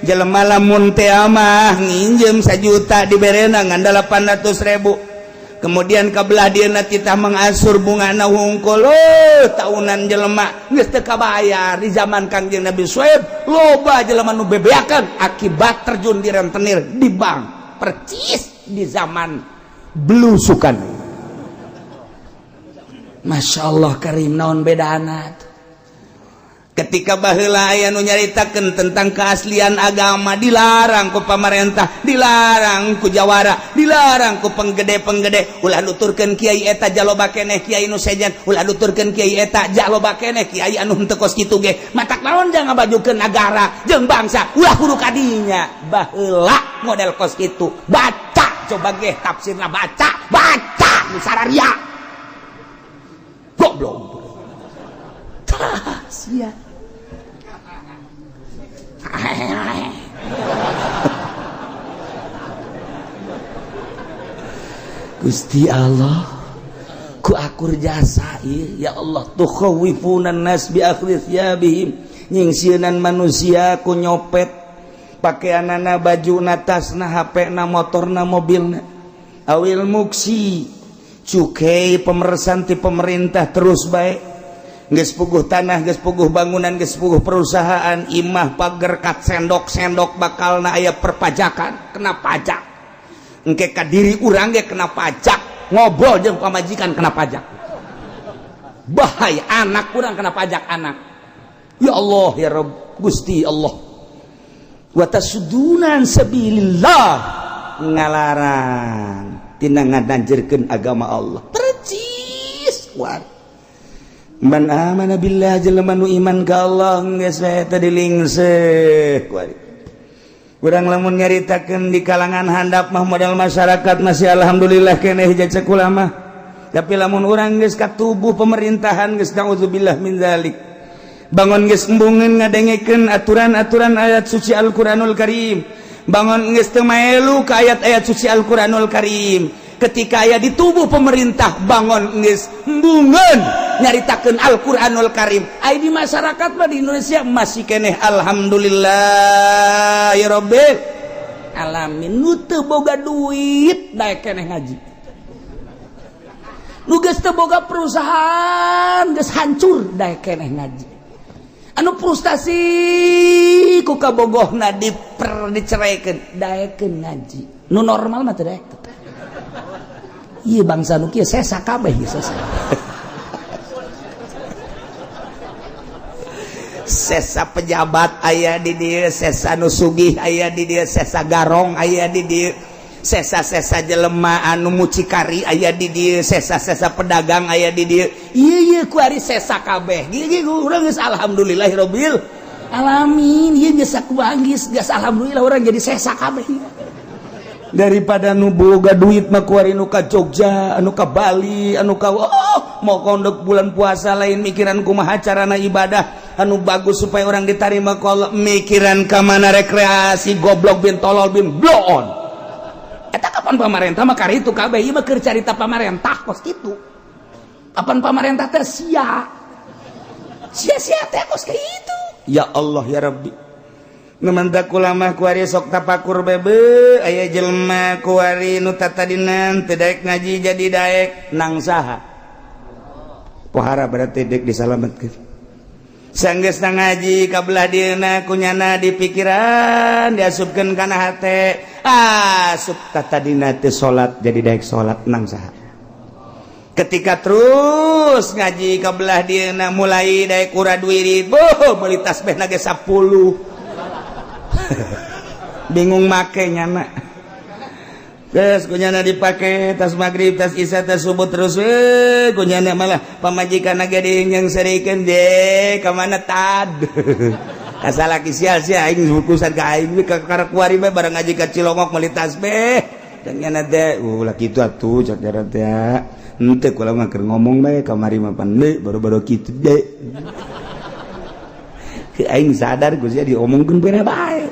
Jelema lamun teh mah nginjem 1 juta diberena ngan 800.000, kemudian kabelah dieuna titah mengasur bungana hungkul. Oh, tahunan jelema geus teu kabayar. Di zaman Kangjeng Nabi Syuaib loba jelema nu bebeakan akibat terjun di rentenir di bank, percis di zaman belusukan. Masya Allah karim, naon bedana? Ketika baheula aya nu nyaritakeun tentang keaslian agama dilarang ku pamarentah, dilarang ku jawara, dilarang ku penggede-penggede. Ulah nuturkeun kiai eta, jaloba keneh kiai nu sejen. Ulah nuturkeun kiai eta, jaloba keneh kiai anu henteu kos kitu ge. Matak naon jangan ngabajukeun nagara jeung bangsa, ulah kudu kadinya. Baheula model kos kitu. Baca coba ge tafsirna, baca, baca nu sararia. Goblok. Tah, sia. Gusti Allah, ku akur jasa ieu ya Allah. Tukhawwifunan nas bi akhdhi thiyabihim, nyingsieunan manusia ku nyopet pakaianana, bajuna, tasna, HP-na, motorna, mobilna, awil muksi, cukai pemersan ti pemerintah terus baik. Geus puguh tanah, geus puguh bangunan, geus puguh perusahaan, imah pager kat sendok-sendok bakalna aya perpajakan, kena pajak. Engke ka diri urang ge kena pajak, ngobrol jeung pamajikan kena pajak. Bahaya, anak kurang kena pajak anak. Ya Allah ya Rabb, Gusti Allah. Wa tasuduna an sabilillah, ngalarang tina ngadanjerkeun agama Allah. Percis kuat. Man amana billah, jelema nu iman ka Allah geus we teh dilingseh kuari. Urang lamun nyaritakeun di kalangan handap mah modal masyarakat masih alhamdulillah keneh hiji cek ulama. Tapi lamun urang geus ka tubuh pemerintahan geus naudzubillah min zalik. Bangun geus embungeun ngadengekeun aturan-aturan ayat suci Al-Qur'anul Karim. Bangun geus teu maelu ka ayat-ayat suci Al-Qur'anul Karim. Ketika aya di tubuh pemerintah bangun geus embungeun nyaritakeun Al-Qur'anul Karim. Aya di masyarakat mah di Indonesia masih keneh alhamdulillah ya rabbil alamin. Nu teu boga duit daek keneh ngaji. Nu geus teu boga perusahaan geus hancur daek keneh ngaji. Anu frustasi ku kabogohna diper diceraikeun daekeun ngaji. Nu normal mah teu daek. Ieu bangsa nu kieu sesa kabeh ieu sesa. Sesa pejabat aya di dieu, sesa nu sugih aya di dieu, sesa garong aya di dieu, sesa-sesa jelema anu mucikari aya di dieu, sesa-sesa pedagang aya di dieu. Ieu ieu ku ari sesa kabeh. Ieu urang geus alhamdulillahirabbil alamin. Ieu geus sakuangis geus alhamdulillah urang jadi sesa kabeh. Daripada nu boga duit mah kuari nu ka Jogja, anu ka Bali, anu ka oh, mau kondok bulan puasa lain mikiran kumaha carana ibadah anu bagus supaya orang diterima ku Allah, mikiran ka mana rekreasi goblok bin tolol bin bloon. Eta kapan pamarentah mah karitu kabeh, ieu mah keur carita pamarentah kos kitu. Kapan pamarentah teh sia. Sia-sia teh kos kitu. Ya Allah ya Rabbi. Numantak ulama kuari sok tapakur bebe aya jelema kuari nu tatadinan teu daek ngaji jadi daek nang saha. Pohara berarti dek disalametkeun. Sanggeus na ngaji ka belah dieuna kunyana di pikiran diasupkeun kana hate. Asup tatadina teu salat jadi daek salat nang saha. Ketika terus ngaji ka belah dieuna mulai daek urad wirid, boh meuli tasbih ge 10. Bingung make nyana. Terus kunyana dipake tas maghrib, tas isya, tas subuh terus we kunyana malah pamajikan ge dinyengserikeun de ka mana tad. Kasalaki sial sia aing bukusan ka aing ka kuari bae barang ngaji ka Cilongok meuli tasbih. Dan nyana teh ulah kitu atuh cak jaran teh. Henteu kula mah keur ngomong bae kamari mah pan baru-baru kitu de. Aing sadar geus diomongkeun bener bae.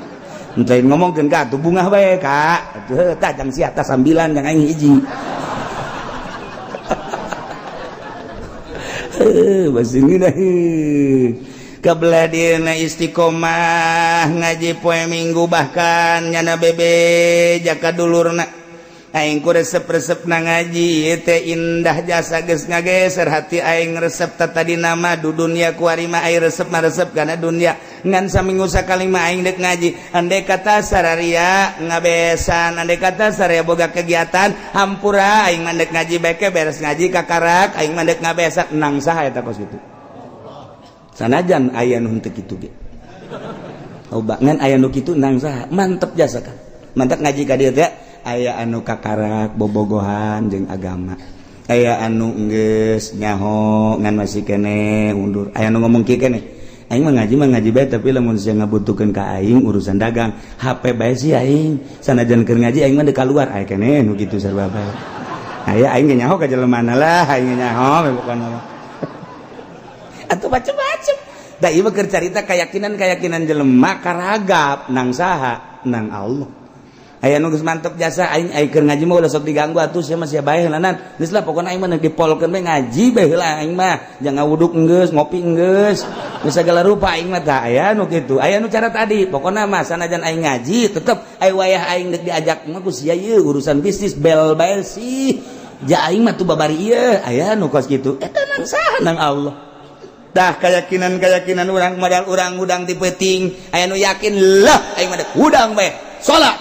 Henteu ngomongkeun ka atuh bungah bae ka. Atuh tah jang sia atas sambilan jang aing hiji. Heuh basing ngeunah. Kabelah dieuna istiqomah ngaji poe Minggu bahkan nyana bebe jaka dulurna. Aing ku resep-resep na ngaji teh indah jasa geus ngageser hati aing resep tadi nama du dunya kuari mah aing resep mah resep kana dunya ngan saminggu sakali mah aing deuk ngaji andai kata sararia ngabesan andai kata sararia boga kegiatan hampura aing mah deuk ngaji beke beres ngaji kakarak aing mah deuk ngabesan nang saha eta kos kitu sanajan aya nu henteu kitu ge loba ngan aya nu kitu nang saha mantep jasa kan mantep ngaji ka dieu teh aya anu kakarak bobogohan jeung agama aya anu geus nyaho ngan masih kene undur aya anu ngomong kieu kene aing mah ngaji bae tapi lamun sia ngabutuhkeun ka aing urusan dagang HP bae sih aing sanajan keur ngaji aing mah deuk kaluar aya kene nu kitu sarua bae aya aing ge nyaho ka jelema lah aing ge nyaho pokona atuh macem-macem da ieu mah keur carita keyakinan-keyakinan jelema karagap nang saha nang Allah. Aya nu geus mantep jasa aing aing keur ngaji mah ulah sok diganggu atuh sia mah sia bae heulanan. Geus lah pokona aing mah dipolkeun bae ngaji bae heula aing mah. Jangan ngawuduk geus, ngopi geus. Geus sagala rupa aing mah tah aya nu kitu. Aya nu cara tadi, pokona mah sanajan aing ngaji tetep aya wayah aing deuk diajak mah ku sia ieu urusan bisnis bel bae sih. Ja aing mah tuh babari ieu, aya nu kos kitu. Eta nang saha nang Allah. Tah, keyakinan-keyakinan urang modal urang hudang ti peuting, aya nu yakin lah aing mah hudang bae salat,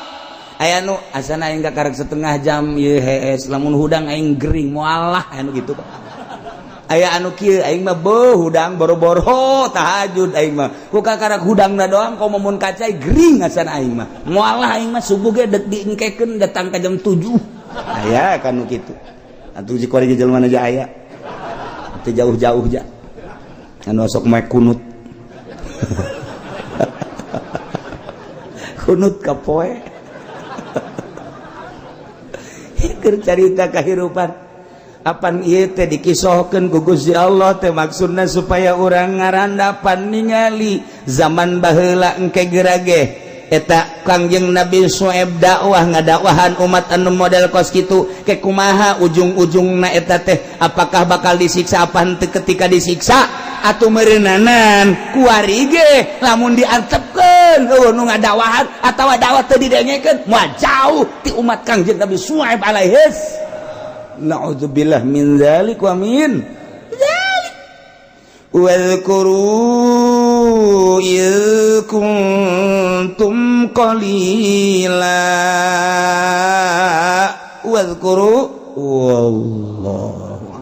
aya nu asana aing kakarek setengah jam ieu hees, lamun hudang aing gering moal lah, aya nu kitu. Aya anu kieu, aing mah beuh hudang boro-boro tahajud, aing mah ku kakarak hudangna doang, komo mun kacai gering asana aing mah moal lah, aing mah subuh ge dek diengkekeun datang ka jam 7. Aya kan nu kitu atuh, si kuari jelema aja aya teu jauh-jauh ja anu sok make kunut kunut kapoe. Keur carita kahirupan apan ieu teh dikisohkeun ku Gusti Allah teh maksudna supaya urang ngarandapan ningali zaman baheula engke gerage eta Kangjeng Nabi Syuaib dakwah, ngadakwahan umat anu model kos kitu ke kumaha ujung-ujungna eta teh, apakah bakal disiksa apa henteu. Ketika disiksa atau meureunanan kuari ge lamun diantepkeun eueuh nu ngadakwahan atawa dakwah teu didengekeun, moal jauh ti umat Kangjeng Nabi Syuaib alaihis. Na'udzubillah min dzalik wa min dzalik. Wadhkuru idh kuntum qalila wadhkuru wallahu.